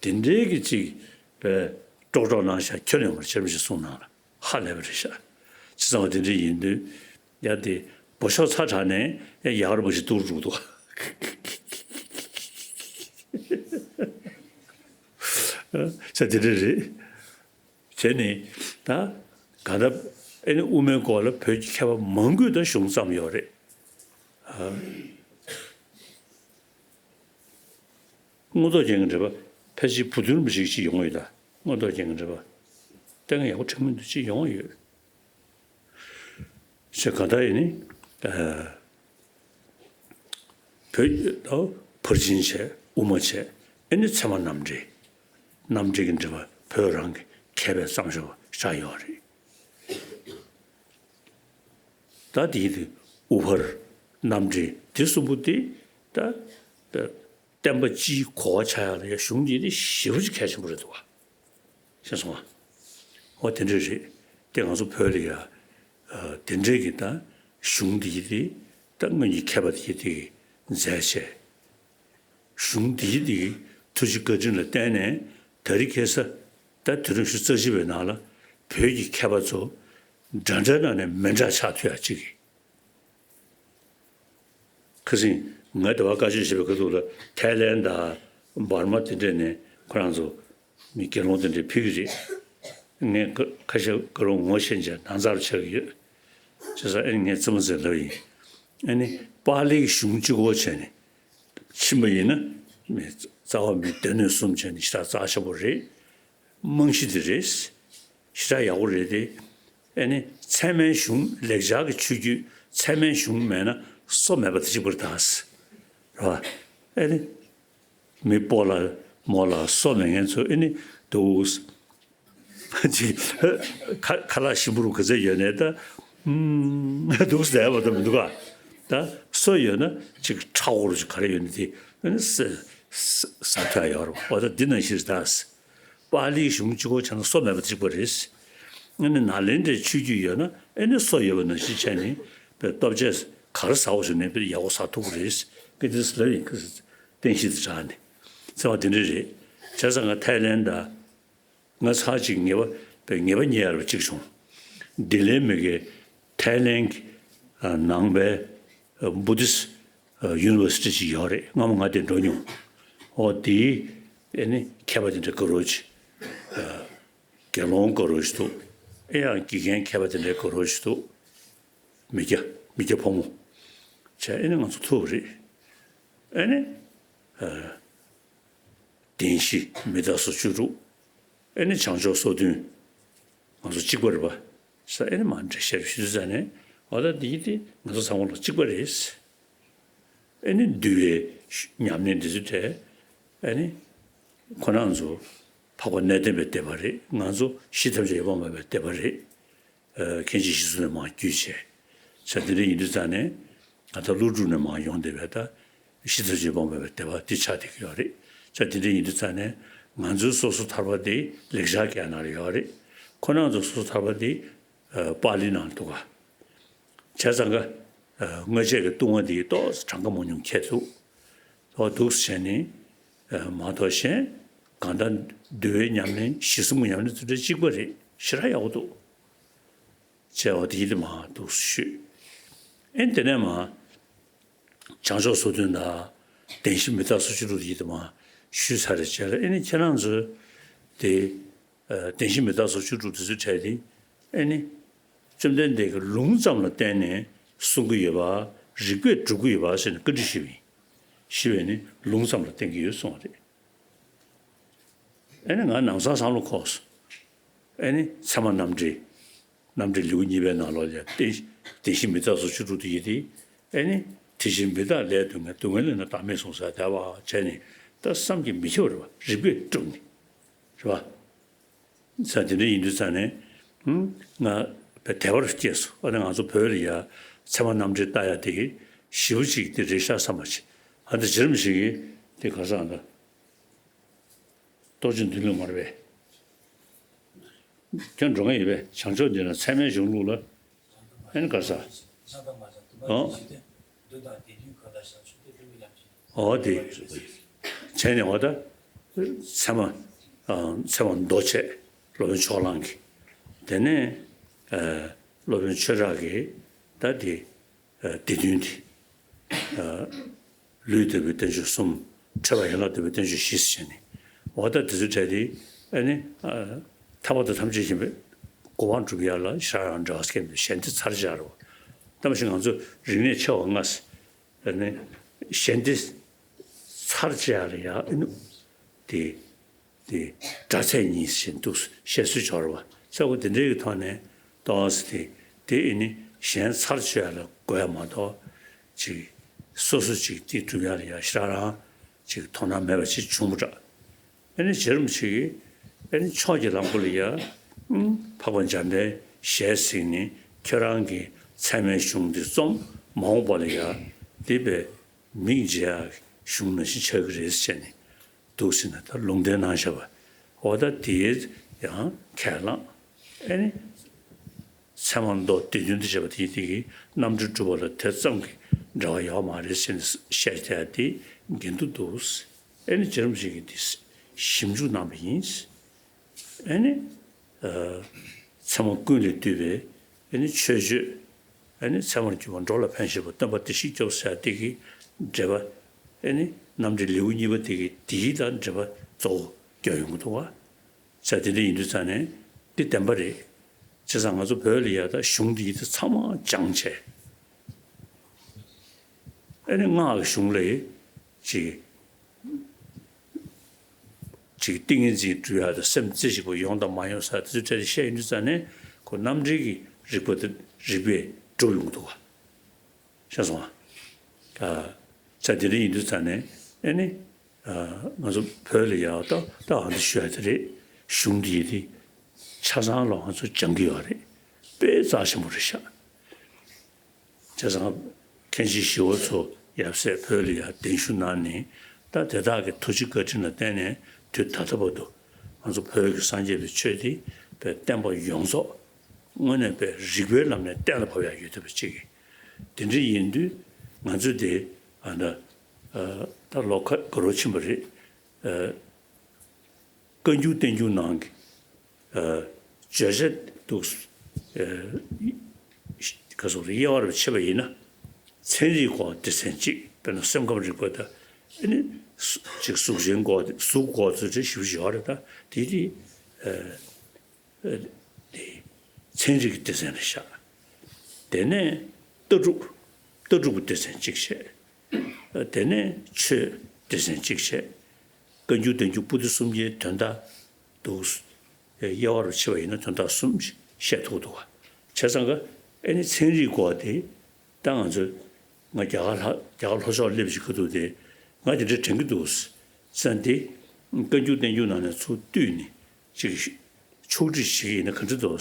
དེ་འདྲའི་གི་ཅིག་པའི་ཀྲོག་ཀྲོག་གནང་ཤག་ཁྱོན་ནས་མར་རྗེ་རིན་པོ་ཆེ་གསུངས་གནང་ལ། ཧ་ལས་པ་རེད་ཤག་བྱས་ཙང་བ་དེ་འདྲ་ཡིན་དུས་ཡ་དེ་བོ་ཤོག་ཚ་དྲགས་ནས་ཡ་ཡག་རུ་བ་ཞིག་འདུག་འགྲོ་འདུག་ས་དེ་འདྲ་རེད། བྱས་ནས་ད་ག་ད་ཨེ་ནི་དབུ་མའི་སྐོར་ལ་བོད་ཀྱི་མཁས་པ་མང་པོས་ད་གཞུང་བརྩམས་ཡོད་རེད། ཨ། མངོན་རྟོགས་རྒྱན་གྱི་འགྲེལ་པ་ཕལ་ཆེར་བུ་སྟོན་རིན་པོ་ཆེ་ཅིག་ཡོང་ཡོད་ད། མངོན་རྟོགས་རྒྱན་གྱི་འགྲེལ་པ་ལྟས་ངན་ཡག་པོ་དྲན་མི་འདུག་ཅིག་ཡོང་ཡོད། ཞེས་གང་ལྟར་ཡིན་ནི། ཨ། བོད་ཕར་ཕྱིན་བྱས། དབུ་མ་བྱས། ཨེ་ནི་ཚད་མ་རྣམ་འགྲེལ། རྣམ་འགྲེལ་གྱི་འགྲེལ་པ་བོད་རང་གི་མཁས་པས་བརྩམས་ཤོག་ཆགས་ཡོད་རེད། ད་དེའི་དེ་དབུ་ཕར་རྣམ་འགྲེལ་དེ་གསུམ་པོ་དེ་ད་བསྟན་པ་སྤྱིའི་གོ་བ་ཆགས་ཡག་ལ་ཡ་གཞུང་འདི་དེ་ཞེ་པོ་ཅིག་གལ་ཆེན་པོ་རེད་འདུག་བ། ཤེས་སོང་ང་། འོ་དེ་འདྲ་རེད། དེ་ང་ཚོ་བོད་ལ་ཡ་དེ་འདྲའི་གི་ད་གཞུང་འདི་དེ་ད་སྔོན་གྱི་མཁས་པ་དེ་དེ་མཛད་བྱས། གཞུང་འདིའི་འདི་ཐུགས་རྗེ་བཀའ་དྲིན་ལ་བརྟེན་ནས་ད་རེས་ཁ་སང་ད་དུས་རབས་ཉི་ཤུ་རྩ་གཅིག་པའི་ནང་ལ་བོད་ཀྱི་མཁས་པ་ཚོ་འདྲ་འདྲ་ནང་ནས་མི་འདྲ་ཆགས་ཐུབ་ཡག་ཅིག་ཁ་སང་ངས་ཟླ་བ་བཀའ་ཆོས་བྱས་པའི་ཁ་ཐུག་ལ་ཐའི་ལན་དང་འབར་མ་དེ་འདྲས་ནས་ཁོ་རང་ཚོ་མི་དགེ་སློང་དེ་འདྲས་ཕེབས་ཀྱི་རེད། ངས་ཁ་ཁ་ཤས་ཁོ་རང་ངོ་ཤེས་བྱས་ནང་ཚར་ཆགས་ཀྱི་ཡོད། བྱས་ཙང་ཨ་ནི་ངས་རྩེད་མོ་རྩེ་ལབ་ཡིན། ཨ་ནི་པཱ་ལིའི་གཞུང་གཅིག་པོ་བྱས་ནས། ཕྱིན་པ་ཡིན་ན་མི་རྩ་བ་མི་སྡེ་སྣོད་གསུམ་བྱས་ནས་ཞེ་དྲག་རྩ་ཆེན་པོ་རེད། རྨང་གཞི་དེ་རེད། ཞེ་དྲག་ཡག་པོ་རེད་དེ། ཨེ་ནི་ཚད་མའི་གཞུང་ལེགས་སྦྱར་གྱི་ཆོས་བརྒྱུད་ཚད་མའི་གཞུང་མེད་ན་སོ་མེད་པ་དེ་གཅིག་པུ་རེད་ད། རེད་བ། ཨེ་ནི་མི་སྤོ་ལ་རྨོ་ལ་སོ་མེད་མཁན་ཚོ་ཨེ་ནི་འདུག་ཅིག་ཁ་ཁ་ལག་ཞིམ་པོ་རུ་ག་ཚད་ཡོད་ནའི་ད། ཨུམ། འདུག་ཟེར་བ་ད་མི་འདུག་ག་ད་སོ་ཡོད་ན་ཅིག་ཁྲག་འོ་རུ་ཅིག་ག་རེ་ཡོད་ནའི་དེ་ཨ་ནི་ཟ་ཟ་ཐུབ་ཡ་ཡོད་རེད། འོ་ད་འདི་ནང་བཞིན་རེད་ད། པཱ་ལིའི་གཞུང་གཅིག་པོ་བྱས་ན་སོ་མེད་པ་གཅིག་པ་རེད། ཨ་ནི་ནཱ་ལེནྡྲའི་ཆོས་བརྒྱུད་ཡོད་ན་ཨ་ནི་སོ་ཡོད་པ་ནང་བཞིན་བྱས་ནས་དཔེ་ལྟོ་ཆས་ག་རེ་ཟ་འོ་ཞུ་ནའི་དཔེ་ཡག་པོ་ཟ་ཐུབ་ཀྱི་རེད། ཀི་ཏི་སི་ལབ་ཡིན་ཀི་ཏི་སི་རྟེན་གཞི་དེ་དྲངས་ནས་ཚེ་བ་དེ་འདྲ་རེད། བྱས་ཙང་ང་ཐའི་ལེན་ད་ང་ཚར་གཅིག་ངེས་པ་པའི་ངེས་པ་རྙེད་ཡ་རུ་གཅིག་བྱུང་། ལྡི་ལིའི་མི་གི་ཐའི་ལེན་གི་ནང་པའི་བུ་དིས་ཡུ་ནི་ཝར་སི་ཊི་ཅིག་ཡོད་རེད། སྔ་མོ་ང་དེ་འགྲོ་མྱོང་། ཨོ་དེའི་ཨེ་ནི་མཁས་པ་དེ་འདྲ་དགའ་རོགས་ཅིག་དགེ་སློང་དགའ་རོགས་ཤིག་འདུག་ཨེ་ཡང་དགེ་རྒན་མཁས་པ་དེ་འདྲའི་དགའ་རོགས་ཤིག་འདུག་མི་སྐྱ་མི་སྐྱ་ཕོ་མོ། བྱས་ཨེ་ནི་ང་ཚོ་ཐུག་པ་རེད། ཨེ་ནི་བདེན་བཞི་མི་རྟག་སོགས་བཅུ་དྲུག་ཨེ་ནི་བྱང་ཕྱོགས་སོ་བདུན། ང་ཚོ་གཅིག་པ་རེད་པ། ས་ཨེ་ནི་མ་འདྲེ་ཤར་ཞུ་ཙ་ནས་འོ་ད་འདི་དེ་ང་ཚོ་ཚང་མ་ལ་གཅིག་པ་རེད། ཨེ་ནི་འདུལ་བའི་ཉམས་ལེན་འདི་ཚོ་གྲས་ཨེ་ནི་ཁོ་རང་ཚོ་འཕགས་པ་གནས་བརྟན་པའི་སྡེ་པ་རེད། ང་ཚོ་གཞི་ཐམས་ཅད་ཡོད་པར་སྨྲ་བའི་སྡེ་པ་རེད། མཁན་ཆེན་ཞི་འཚོ་ནས་མར་བརྒྱུད་བྱས། ས་དེ་འདྲ་ཡིན་དུས་ཙང་ནས་ང་ད་ཀླུ་སྒྲུབ་ནས་མར་ཡོང་བསྡད་པའི་ད་གཞི་ཐམས་ཅད་ཡོད་པར་སྨྲ་བའི་སྡེ་པ་འདི་ཆགས་བསྡད་ཀྱི་ཡོད་རེད། ས་དེ་འདྲ་ཡིན་དུས་ཙང་ནས་ང་ཚོའི་སོ་སོ་ཐར་པ་འདི་ལེགས་སྦྱར་སྐད་ནང་ལ་ཡོད་རེད། ཁོ་རང་ཚོ་སོ་སོ་ཐར་པ་འདི་པཱ་ལི་ནང་ལ་འདུག་ག་བྱས་ཙང་ཀ་སྔོན་ཆད་ཀྱི་ལྟུང་བ་འདི་ཏོག་ཙམ་གྲངས་ཀ་མང་ཉུང་ཁྱད་འདུག་ཏོག་འདུག་སེ་བྱས་ནས་མ་གཏོགས་གཞན་གང་ལྟར་འདུལ་བའི་ཉམས་ལེན་གཞི་གསུམ་གྱི་ཉམས་ལེན་ཚུལ་ཁྲིམས་གཅིག་པ་རེད། ཞེ་དྲག་ཡག་པོ་འདུག་བྱས་འོ་དེ་ཡིན་དུས་མ་འདུག་སེ་ཞུས། ཨེ་དེ་ནས་མ་བྱང་ཕྱོགས་སོ་བདུན་དང་བདེན་བཞི་མི་རྟག་སོགས་བཅུ་དྲུག་དེ་ཡིན་དུས་མ་ཞུས་ཚར་རེད། བྱས་ལ་ཨེ་ནི་ཁྱེད་རང་ཚོས་དེ། བདེན་བཞི་མི་རྟག་སོགས་བཅུ་དྲུག་དེ་ཚོའི་གྲས་དེ་ཨེ་ནི། བཅོམ་ལྡན་འདས་ཀྱིས་ལུང་ཙམ་ལ་བརྟེན་ནས་གསུང་གི་ཡོད་པ། རིགས་པས་སྒྲུབ་ཀྱི་ཡོད་པ་ཟེར་ནས་བཀའ་འདྲི་ཞུས་པ་ཡིན། ཞུས་པས་ནི་ལུང་ཙམ་ལ་བརྟེན་གྱི་ཡོད་གསུངས་པ་རེད། ཨེ་ནི་ང་ནང་སང་བསམ་བློ་འཁོར་སོང་། ཨེ་ནི་ཚད་མ་རྣམ་འགྲེལ། རྣམ་འགྲེལ་ལེའུ་གཉིས་པའི་ནང་ལོགས་ལ་བདེན་བདེན་བཞི་མི་རྟག་སོགས་བཅུ་དྲུག་དེ་ཡིན་ཏེ། ཨེ་ནི་དེ་བཞིན་མི་རྟག་ལས་སྡུག་བསྔལ། སྡུག་བསྔལ་ལས་ནི་བདག་མེད་གསུངས་ས་དེ་བ་བྱས་ནས་ད་བསམ་གྱིས་མི་ཁྱབ་པ་རེད་བ། རིགས་པས་གྲུབ་ནས་རེད་བ། ས་དེ་འདྲ་ཡིན་དུས་ཙང་ནས་ང་དད་པ་སྐྱེས་སོང་། ཨ་ནི་ང་ཚོ་བོད་ལ་ཡ་ཚད་མ་རྣམ་འགྲེལ་ལྟ་ཡ་དེ་ཞེ་པོ་ཅིག་དེ་རེད་ཤག་བསམ་པ་ཅིག་ཨ་ནི་རྗེ་རིན་པོ་ཆེ་གིས་དེ་ག་ས་ཨ་ནི། རྟོགས་བརྗོད་མདུན་ལུགས་མ་རེད་པས། ཁྱོད་འགྲོ་མཁན་ཡོད་པས། བྱང་ཕྱོགས་འདི་ན་ཚད་མའི་གཞུང་ལུགས་ལ། ཨེ་ནི་ག་ས། ཨོ། ཨོ་དེ། བྱས་ནས་འོ་ད། ཚད་མ། ཚད་མ་མདོ་བྱས། སློབ་དཔོན་ཕྱོགས་གླང་གིས། དེ་ནས། སློབ་དཔོན་ཆོས་གྲགས་ཀྱིས་ད་དེ། སྡེ་བདུན་དེ། ལུས་ལྟ་བུའི་བསྟན་བཅོས་གསུམ། ཕྲད་པ་ཡན་ལག་ལྟ་བུའི་བསྟན་བཅོས་བཞི་ཟེར་བྱས་ནས། འོ་ད་དེ་ཚོའི་གྲས་དེ་ཨ་ནི། ཐར་པ་དང་ཐམས་ཅད་མཁྱེན་པའི་གོ་འཕང་སྒྲུབ་ཡ་ལ་ཞེ་དྲག་ཡང་འབྲེལ་བ་སྐྱེས་པའི་ཞལ་འདེབས་ཚར་བཞག་རེད་བ། ད་མ་གཞི་ང་ཚོ་རིག་གནས་ཆེ་བ་ལྔ་ཟེར། ཨ་ནི། ཞལ་འདེབས་ཚར་བཞག་ལ་ཡ་ཨ་ནི། དེ། དེ་སྒྲ་ཚད་གཉིས་ཟིན་འདུག་བཤད་སྲོལ་ཅིག་ཡོད་རེད་བ། ས་འོ་དེ་འདྲའི་གི་ཐོག་ནས་ཏོག་ཙམ་དེ་དེ་ཨེ་ནི་གཞན་ཚར་གཅོད་ཡ་ལ་དགོས་ཡ་མ་གཏོགས་ཅིག་སོ་སོ་ཅིག་དེ་སྒྲུབ་ཡ་ལ་ཡ་ཞེ་དྲག་རང་ཅིག་དོ་སྣང་མེད་པ་ཅིག་བྱུང་བ་འདྲ། ཨེ་ནི་རྗེ་རིན་པོ་ཆེ་གིས་ཨེ་ནི་ཕྱོགས་ཀྱི་ལམ་ཁོ་ལ་ཡ་འཕགས་པ་འཇམ་དཔལ་ཞལ་གཟིགས་ནས་ཁྱོད་རང་གི་ཚད་མའི་གཞུང་འདི་རྩོམ་མ་འོངས་པ་ལ་ཡ་དེ་བས་མིག་འབྱེད་ཡ་གཞུང་ནང་བཞིན་ཆགས་ཀྱི་རེད་ཟེར་ནས། འདུག་ཟེར་ན་ད་ལུང་བསྟན་གནང་བཞག་པ། འོ་ད་དེའི་ཡང་ཁས་བླངས། ཨེ་ནི། ཚད་མ་མདོ་སྡེ་བདུན་དུ་བྱས་པ་དེ་དེ་གི་རྣམ་འགྲེལ་སྒྲུབ་པ་ལ་དེ་ཙམ་གྱི་འབྲེལ་བ་ཡོད་མ་རེད་ཟེར་ནས་བཤད་བསྡད་དེ་འགལ་འདུ་འདུག་ཨེ་ནི་རྗེ་རིན་པོ་ཆེ་གིས་དེ་ཞིབ་འཇུག་གནང་བ་ཡིན། ཨེ་ནི། ཚད་མ་ཀུན་ལས་བཏུས་པའི་ཨེ་ནི་མཆོད་བརྗོད། ཨེ་ནི་ཚད་མར་གྱུར་པ་འགྲོ་ལ་ཕན་བཞེད་པ་སྟོན་པ་བདེ་གཤེགས་སྐྱབས་ཟེར་ཡ་དེ་གི་འགྲེལ་པ། ཨེ་ནི་རྣམ་འགྲེལ་ལེའུ་གཉིས་པ་དེ་གི་དེའི་དང་འགྲེལ་པ་གཙོ་བོ་རྒྱག་ཡོང་གི་འདུག་བ། ས་དེ་འདྲ་ཡིན་དུས་ཙང་ནས་འདི་བདེན་པ་རེད། བྱས་ཙང་ང་ཚོ་བོད་ལ་ཡ་ད་གཞུང་འདི་ཡི་དེ་ཚང་མ་སྦྱངས་བྱས། ཨེ་ནི་སྔགས་ཀྱི་གཞུང་ལ་ཅིག་ཅིག་ཏིང་ངེ་འཛིན་སྒྲུབ་ཡག་དང་སེམས་རྩེ་གཅིག་པ་ཡོང་དང་མ་ཡོང་ས་དེ་ཚོའི་གྲས་དེ་བཤད་ཡོང་དུས་ཙང་ནས་ཁོ་རྣམ་འགྲེལ་གྱི་རིགས་པ་དེ་རིགས་པས་གྲུབ་ཡོང་གི་འདུག་ག་ཤེས་སོང་ཨ། ས་དེ་འདྲ་ཡིན་དུས་ཙང་ནས་ཨེ་ནི། ང་ཚོ་བོད་ལ་ཡག་ཏོག་ཏོག་ཨ་འདི་ཞུ་ཡ་དེ་རེད། གཞུང་འདི་ཡི་དེ་ཆ་ཚང་ལ་ང་ཚོ་སྦྱང་གི་ཡོད་རེད། དཔེ་རྩ་ཆེན་པོ་རེད་ཤག་བྱས་ཙང་། མཁན་ཆེན་ཞི་བ་འཚོ་ཡབ་སྲས་བོད་ལ་ཡ་གདན་ཞུ་གནང་ནས་ད་དེ་དག་གི་ཐུགས་རྗེ་བཀའ་དྲིན་ལ་བརྟེན་ནས་དུས་ད་ལྟ་བར་དུ་ང་ཚོ་བོད་ཀྱི་སངས་རྒྱས་པའི་ཆོས་འདི་བའི་བསྟན་པ་ཡོངས་རྫོགས་དངོས་གནས་པའི་རིགས་པའི་ལམ་ནས་གཏན་ལ་ཕབ་ཡ་ཡོད་ཐུབ་པ་ཅིག་གིས། དེ་འདྲ་ཡིན་དུས་ང་ཚོ་དེ་ཨ་ད་ ད་ལོ་ཁ་ག་རོ་ཕྱིན་པ་རེད། བཀའ་འགྱུར་བསྟན་འགྱུར་ནང་གི་བརྗོད་བྱ་འདུག་ག་སོགས་དབྱེ་བ་རུ་ཕྱེ་བ་ཡིན་ན། ཚན་རིག་སྐོར་སྡེ་ཚན་གཅིག་དཔེར་ན་སེམས་ཁམས་རིག་པ་དང་། ཨ་ནི་གཅིག་གཟུགས་ཅན་སྐོར་གཟུགས་སྐོར་ཚོ་འདྲ་ཞིབ་ཞིབ་ཡོད་རེད། ད་དེ་དེ་ཚན་རིག་གི་སྡེ་ཚན་རེ་བཞག་དེ་ནས་ལྟ་གྲུབ། ལྟ་གྲུབ་ཀྱི་སྡེ་ཚན་གཅིག་བྱས། དེ་ནས་ཆོས་སྡེ་ཚན་གཅིག་བྱས། བཀའ་འགྱུར་བསྟན་འགྱུར་པོ་ཏི་གསུམ་གྱི་དོན་དག་འདུག་དབྱེ་བ་རུ་ཕྱེ་བ་ཡིན་ན་དོན་དག་གསུམ་བཤད་ཐུབ་འདུག་བ། བྱས་ཙང་ཀ་ཨེ་ནི་ཚན་རིག་སྐོར་དེ། ད་ང་ཚོས་ང་རྒྱ་གར་ལྷ་རྒྱ་གར་ལྷོ་ཕྱོགས་སླེབས་ཀྱི་ཁ་ཐུག་དེ་ང་དེ་འདྲ་དྲན་གྱི་འདུག་ཟེར་ཏེ། བཀའ་འགྱུར་བསྟན་འགྱུར་ནང་ནས་ཚུར་བཏུས་ནས་ཅིག་ཕྱོགས་སྒྲིག་བྱེད་ཀྱི་ཡིན་ན་ག་འདྲ་འདུག་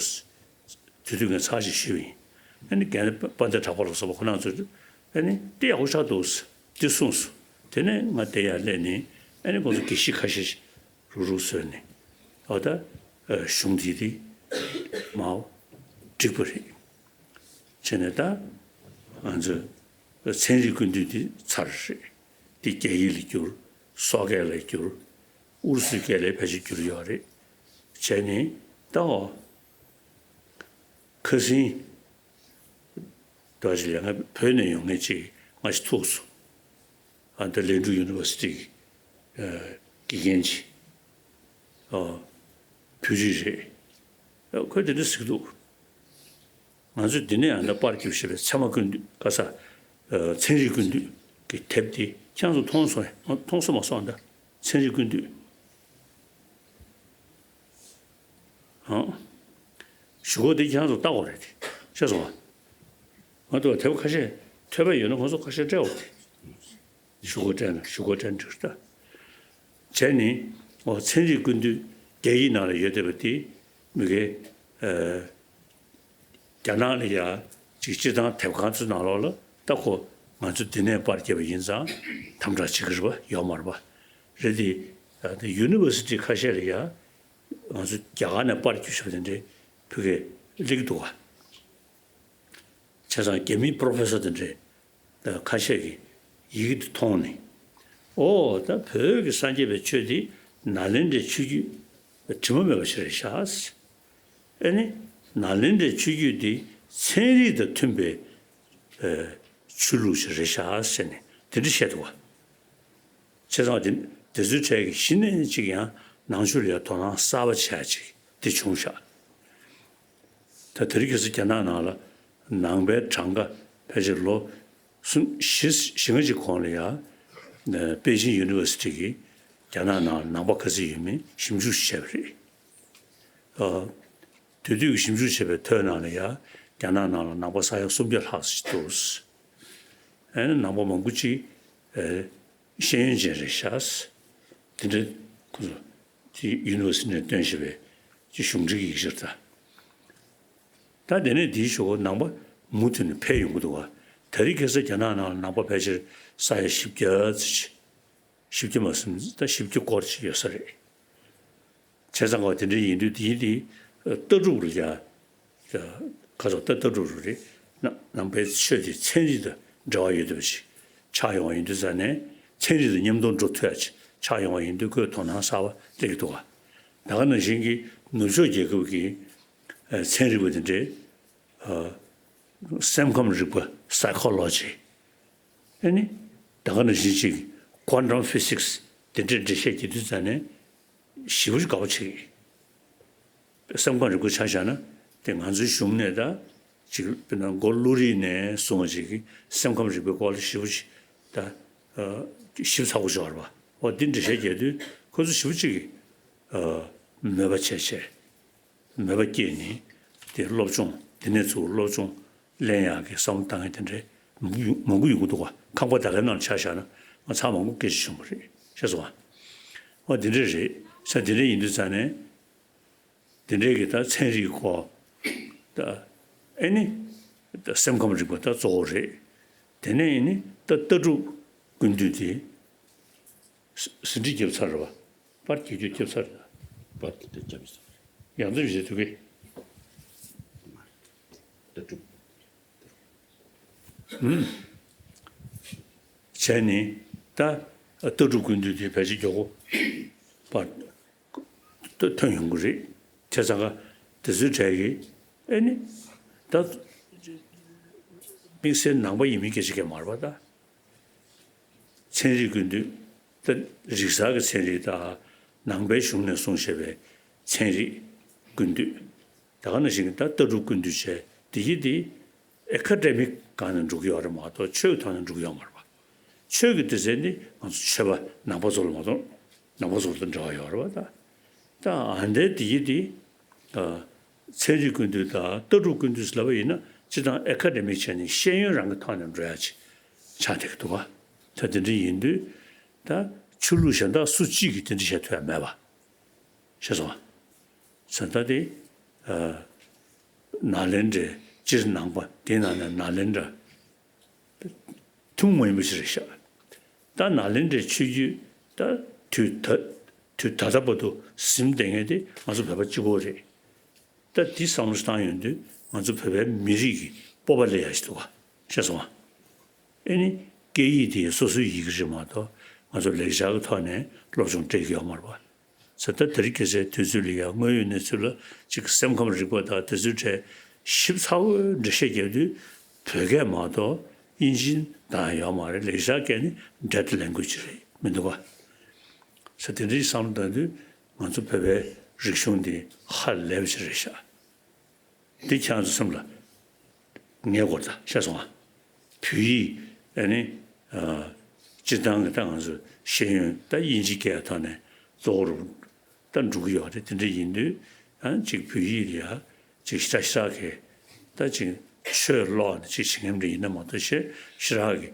དེ་དུས་ངས་ཚར་ཞིག་ཞུས་པ་ཡིན། ཨ་ནི་རྒན་དཔལ་ལྡན་གྲགས་པ་ལགས་སོགས་པ་ཁོ་རང་ཚོས་ཨ་ནི་དེ་ཡག་པོ་ཆགས་འདུག་དེ་གསུངས་སོང་། དེ་ནས་ང་དེ་ཡར་སླེབས་ནས་ཨ་ནི་ཁོང་ཚོ་དགེ་བཤེས་ཁ་ཤས་རུག་རུག་བཟོས་ནས། འོ་ད་གཞུང་དེ་དེ་མར་བསྒྲིགས་པ་རེད། བྱས་ནས་ད་ང་ཚོས་ཚན་རིག་ཀུན་བཏུས་འདི་ཚར་རེད། འདི་རྒྱ་ཡིག་ལ་བསྒྱུར། སོག་སྐད་ལ་བསྒྱུར། ཨུ་རུ་སུའི་སྐད་ལ་ཕལ་ཆེར་བསྒྱུར་ཡོད་རེད། བྱས་ནས་ད་འོ་ཁ་སང་དོ་ཅི་ལས་ང་བོད་ནས་ཡོང་མཁན་ཅིག་ང་ཞིག་ཐུག་སོང་། ཨ་ད་ལན་ཀྲུའུ་ཡུ་ནི་ཝར་སི་ཊི་གི་དགེ་རྒན་ཅིག་བོད་རིགས་རེད། ཁོས་དེ་འདྲ་ཟེར་གྱི་འདུག་ང་ཚོས་འདི་ནས་ཡང་ད་པར་སྐྱོར་བྱས་པའི་ཚད་མ་ཀུན་བཏུས་ག་ས། ཚན་རིག་ཀུན་བཏུས་ཀྱི་དེབ་དེ་ཁྱེད་རང་ཚོ་མཐོང་སོང་ངས། མཐོང་སོང་མ་སོང་ད། ཚན་རིག་ཀུན་བཏུས། ཨང་། གཞུག་གུ་དེ་ཁྱེད་རང་ཚོ་ལྟ་དགོས་རེད་དེ། ཤེས་སོང་ང་། ང་ཚོ་དེབ་ཁ་ཤས་ཐོས་པ་ཡོད་ན་ཁོང་ཚོ་ཁ་ཤས་སྤྲད་འོ་དེ། གཞུག་གུ་སྤྲད་ན་གཞུག་གུ་སྤྲད་འགྲིག་ད། བྱས་ནི། འོ་ཚན་རིག་ཀུན་བཏུས་རྒྱ་ཡིག་ནང་ལ་ཡོད་བསྡད་པ་དེ་མི་གའི། རྒྱ་ནག་ལ་ཡ་ཅིག་སྤྱིར་བཏང་དེབ་ཁང་ཚོའི་ནང་ལོགས་ལ་ད་ཁོ་ང་ཚོ་འདི་ནས་པར་བརྒྱབ་པ་ཡིན་ཙང་དམ་དྲག་བྱེད་ཀྱི་རེད་པ་ཡོད་མ་རེད་པ། རེད་དེ། ད་ཡུ་ནི་ཝར་སི་ཊི་ཁ་ཤས་ལ་ཡ་ང་ཚོ་རྒྱ་གར་ནས་པར་བརྒྱབ་བཞག་པ་དེ་འདྲའི་བོད་སྐད་སླེབས་ཀྱི་འདུག་ག་བྱས་ཙང་རྒྱ་མིའི་པོ་རོ་ཕེ་སར་དེ་འདྲས་ཁ་ཤས་ཀྱིས་ཡི་གེ་འདི་མཐོང་ནས། ཨོ་ད་བོད་ཀྱི་སངས་རྒྱས་པའི་ཆོས་འདི་ནཱ་ལེནྡྲའི་ཆོས་བརྒྱུད་དྲི་མ་མེད་པ་ཞིག་རེད་ཤག་ཨེ་ནི་ནཱ་ལེནྡྲའི་ཆོས་བརྒྱུད་འདི་ཚན་རིག་དང་མཐུན་པའི་ཆོས་ལུགས་ཤིག་རེད་ཤག་ཟེར་ནས་དེ་འདྲ་བཤད་འདུག་བ། བྱས་ཙང་དེ་དེ་ཚོའི་གྲས་ཀྱི་གཞི་ནས་ཅིག་ཡང་ནང་ཆོས་ལ་ཡང་དོ་སྣང་གསར་པ་བྱས་ཅིག་དེ་བྱུང་ཤག་ད་དེ་རིང་ཁ་སང་རྒྱ་ནག་ནང་ལ་ནང་པའི་གྲངས་ཀ་ཕལ་ཆེར་ལོ་གསུམ་བཞི་བཞི་ལྔ་ཅིག་གོང་ལ་ཡ། པེ་ཅིང་ཡུ་ནི་ཝར་སི་ཊི་གིས་རྒྱ་ནག་ནང་ལ་ནང་པ་ག་ཚོད་ཡོད་མེད་ཞིབ་འཇུག་བྱས་པ་རེད། དེ་དུས་ཀྱི་ཞིབ་འཇུག་བྱས་པའི་ཐོའི་ནང་ལ་ཡ་རྒྱ་ནག་ནང་ལ་ནང་པ་ས་ཡ་སུམ་བརྒྱ་ལྷག་ཙམ་ཅིག་འདུག་ཨ་ནི་ནང་པ་མང་པོ་ཅིག་ཤེས་ཡོན་ཅན་རེད་ཤག་དེ་འདྲ་ཁོ་ཚོ་དེ་ཡུ་ནི་ཝར་སི་ཊི་ནས་བཏོན་བཞིན་པའི་ཅིག་གཞུང་འབྲེལ་གྱི་ཡིག་ཆ་རེད་ད། ད་དེ་ནས་དེའི་གཞུག་གུ་ནང་པ་མུ་མཐུད་ནས་འཕེལ་ཡོང་གི་འདུག་བ། དེ་རིང་ཁ་སང་རྒྱ་ནག་ནང་ལ་ནང་པ་ཕལ་ཆེར་ས་ཡ་བཞི་བརྒྱ་ཙམ་ཅིག་བཞི་བརྒྱ་མ་ཟིན་ད་བཞི་བརྒྱ་སྐོར་ཅིག་ཡོད་ས་རེད། བྱས་ཙང་ག་དེ་འདྲ་ཡིན་དུས་དེའི་དེ་ལྟ་གྲུབ་ལ་ཡ། ཁ་སང་ལྟ་ལྟ་གྲུབ་རེད། ནང་པའི་ཆོས་དེ་ཚན་རིག་དང་འབྲེལ་བ་ཡོད་པ་ཞིག་ཆགས་ཡོང་བ་ཡིན་དུས་ཙང་ནས་ཚན་རིག་དང་མཉམ་དུ་འགྲོ་ཐུབ་ཡ་ཅིག་ཆགས་ཡོང་བ་ཡིན་དུས་ཁོས་དོ་སྣང་གསར་པ་སླེབས་ཀྱི་འདུག་བ། ད་ག་ནང་བཞིན་གྱི་ནུབ་ཕྱོགས་རྒྱལ་ཁབ་ཀྱི་ཚན་རིག་པ་དེ་འདྲས། སེམས་ཁམས་རིག་པ་Psychology། ཨེ་ནི། ད་ག་ནང་བཞིན་ཅིག་Quantum Physics་དེ་འདྲའི་འགྲེལ་བཤད་རྒྱག་དུས་ཙང་ནས་ཞེ་པོ་ཅིག་དགའ་པོ་བྱེད་ཀྱི། སེམས་ཁམས་རིག་པ་ཆ་བཞག་ན་དེ་ང་ཚོའི་གཞུང་ནས་ད་ཅིག་དཔེར་ན་མགོ་བླུགས་རིས་ནས་བཟུང་བ་ཅིག་གི་སེམས་ཁམས་རིག་པའི་སྐོར་ལ་ཞེ་པོ་ཅིག་ད་ཞིབ་ཚགས་པོ་ཅིག་ཡོད་རེད་པ། འོ་འདི་འགྲེལ་བཤད་རྒྱག་དུས་ཁོ་ཚོ་ཞེ་པོ་ཅིག་གི་མོས་པ་བྱས་བྱས། མོས་པ་སྐྱེས་ནས་དེ་སློབ་སྦྱོང་དེ་ནས་ཚུར་སློབ་སྦྱོང་ལེན་ཡག་གི་བསམ་བློ་བཏང་མཁན་དེ་འདྲའི་མང་པོ་ཡོང་མང་པོ་ཡོང་གི་འདུག་བ། ཁང་པ་ད་གའི་ནང་ཆ་བཞག་ན་ང་ཚང་མང་པོ་སྐད་ཆ་བྱུང་བ་རེད། ཤེས་སོང་བ། འོ་དེ་འདྲ་རེད་ཤག་དེ་འདྲ་ཡིན་དུས་ཙང་ནས་དེ་འདྲའི་གི་ད་ཚན་རིག་སྐོར་ད་ཨེ་ནི་ད་སེམས་ཁམས་རིག་པ་ད་གཙོ་བོ་རེད། དེ་ནས་ཨེ་ནི་ད་ལྟ་གྲུབ་ཀུན་བཏུས་དེ། ཟིན་བྲིས་བརྒྱབ་ཚར་རེད་པ། པར་རྒྱག་རྒྱུ་བརྒྱབ་ཚར་རེད། པར་དེ་འདྲ་བརྒྱབ་ཡོད་ས་རེད། ཡང་འཛོམས་བྱེད་ཐུབ་ཀི། ལྟ་གྲུབ། ཧུམ། བྱས་ནི། ད་ལྟ་གྲུབ་ཀུན་བཏུས་དེ་ཕལ་ཆེར་མགྱོགས་པོ་ཐོན་ཡོང་གི་རེད། བྱས་ཙང་ཀ་དེ་ཚོའི་གྲས་ཀྱི་ཨེ་ནི་ད་དམིགས་བསལ་ནང་པ་ཡིན་མིན་སྐད་ཆ་གང་ཡང་མ་རེད་པ། ད་ཚན་རིག་ཀུན་བཏུས། ད་རིག་གསར་གྱི་ཚན་རིག་དང་ནང་པའི་གཞུང་ནས་གསུངས་བཞག་པའི་ཚན་རིག་ཀུན་བཏུས། ད་ག་ནང་བཞིན་ད་ལྟ་གྲུབ་ཀུན་བཏུས་བྱས་དེ་ཡི་དེ་ཨེ་ཀ་ཌེ་མིག་སྒང་ནས་འགྲོ་གི་ཡོད་རེད་མ་གཏོགས་ཆོས་ཀྱི་ཐོག་ནས་འགྲོ་གི་ཡོད་མ་རེད་པ། ཆོས་ཀྱི་སྡེ་ཚན་ནི་ང་ཚོ་ཆོས་པ་ནང་པ་ཚོ་ལ་མ་གཏོགས་ནང་པ་ཚོ་དང་འབྲེལ་བ་ཡོད་རེད་པ། ད་ད་ཨ་འདའི་དེ་ཡི་དེ་ཚན་རིག་ཀུན་བཏུས་དང་ལྟ་གྲུབ་ཀུན་བཏུས་ལབ་པ་ཡིན་ན་སྤྱིར་བཏང་ཨེ་ཀ་ཌེ་མིག་བྱས་ནས་ཤེས་ཡོན་རང་གི་ཐོག་ནས་འགྲོ་ཡ་ཆེ་ཆགས་བསྡད་ཀྱི་འདུག་ག་ད་དེ་འདྲ་ཡིན་དུས་ད་ཆོས་ལུགས་གཞན་དག་སུ་གཅིག་གིས་དེ་འདྲ་བྱེད་ཐུབ་ཡ་མེད་པ། ཤེས་སོང་ང་། ཟེར་ད་དེ་ནཱ་ལེནྡྲའི་སྤྱིར་ནང་པ་དེའི་ནང་ནས་ནཱ་ལེནྡྲ་ཐུན་མོང་མ་ཡིན་པ་ཞིག་རེད་ཤག་ད་ནཱ་ལེནྡྲའི་ཆོས་བརྒྱུད་ད་དུས་ད་དུས་ད་ལྟ་བར་དུ་ཟིན་བསྡད་མཁན་དེ་ང་ཚོ་བོད་པ་གཅིག་པོ་རེད། ད་འདི་བསམ་བློ་བཏང་ཡོང་དུས་ང་ཚོ་བོད་པའི་མི་རིགས་ཀྱི་སྤོབས་པ་སླེབས་ཡ་ཞིག་འདུག་ག་ཤེས་སོང་ང་། ཨེ་ནི་སྐད་ཡིག་དེ་སོ་སོའི་ཡི་གེ་རེད་མ་གཏོགས་ང་ཚོ་ལེགས་སྦྱར་གྱི་ཐོག་ནས་སློབ་སྦྱོང་སྤྲད་ཀྱི་ཡོད་མ་རེད་པ། ཟེར་ད་དེ་རིང་ཁ་སང་དུས་ཚོད་ལ་ཡང་དངོས་ཡོད་གནས་ཚུལ་ལ་ཅིག་སེམས་ཁམས་རིག་པ་དང་དེ་ཚོའི་གྲས་ཞིབ་ཚགས་པོའི་འགྲེལ་བཤད་རྒྱག་དུས་བོད་སྐད་མ་གཏོགས་དབྱིན་ཇི་དང་ཡོད་མ་རེད། ལེགས་སྦྱར་སྐད་ནི་dead language་རེད་མི་འདུག་ག་ཟེར་དེ་འདྲའི་བསམ་བློ་བཏང་དུས་ང་ཚོ་བོད་པའི་རིག་གཞུང་འདི་ཧ་ལས་པ་ཞིག་རེད་ཤག་འདི་ཁྱེད་རང་ཚོ་སེམས་ལ་ངེས་དགོས་ད་ཤེས་སོང་ང་། བོད་ཡིག་ཨ་ནི་སྤྱིར་བཏང་གི་ད་ང་ཚོ་ཤེས་ཡོན་ད་དབྱིན་ཇི་སྐད་ཐོག་ནས་གཙོ་བོར་ད་འགྲོ་གི་ཡོད་རེད། དེ་འདྲ་ཡིན་དུས་ཨ་ཅིག་བོད་ཡིག་ལ་ཡ་ཅིག་ཞེ་དྲག་ཞེ་དྲག་གི་ད་ཅིག་ཆོས་ཀློག་ནས་ཅིག་བྱེད་མཁན་འདྲ་ཡིན་ན་མ་གཏོགས་ཤེས་ཞེ་དྲག་གི་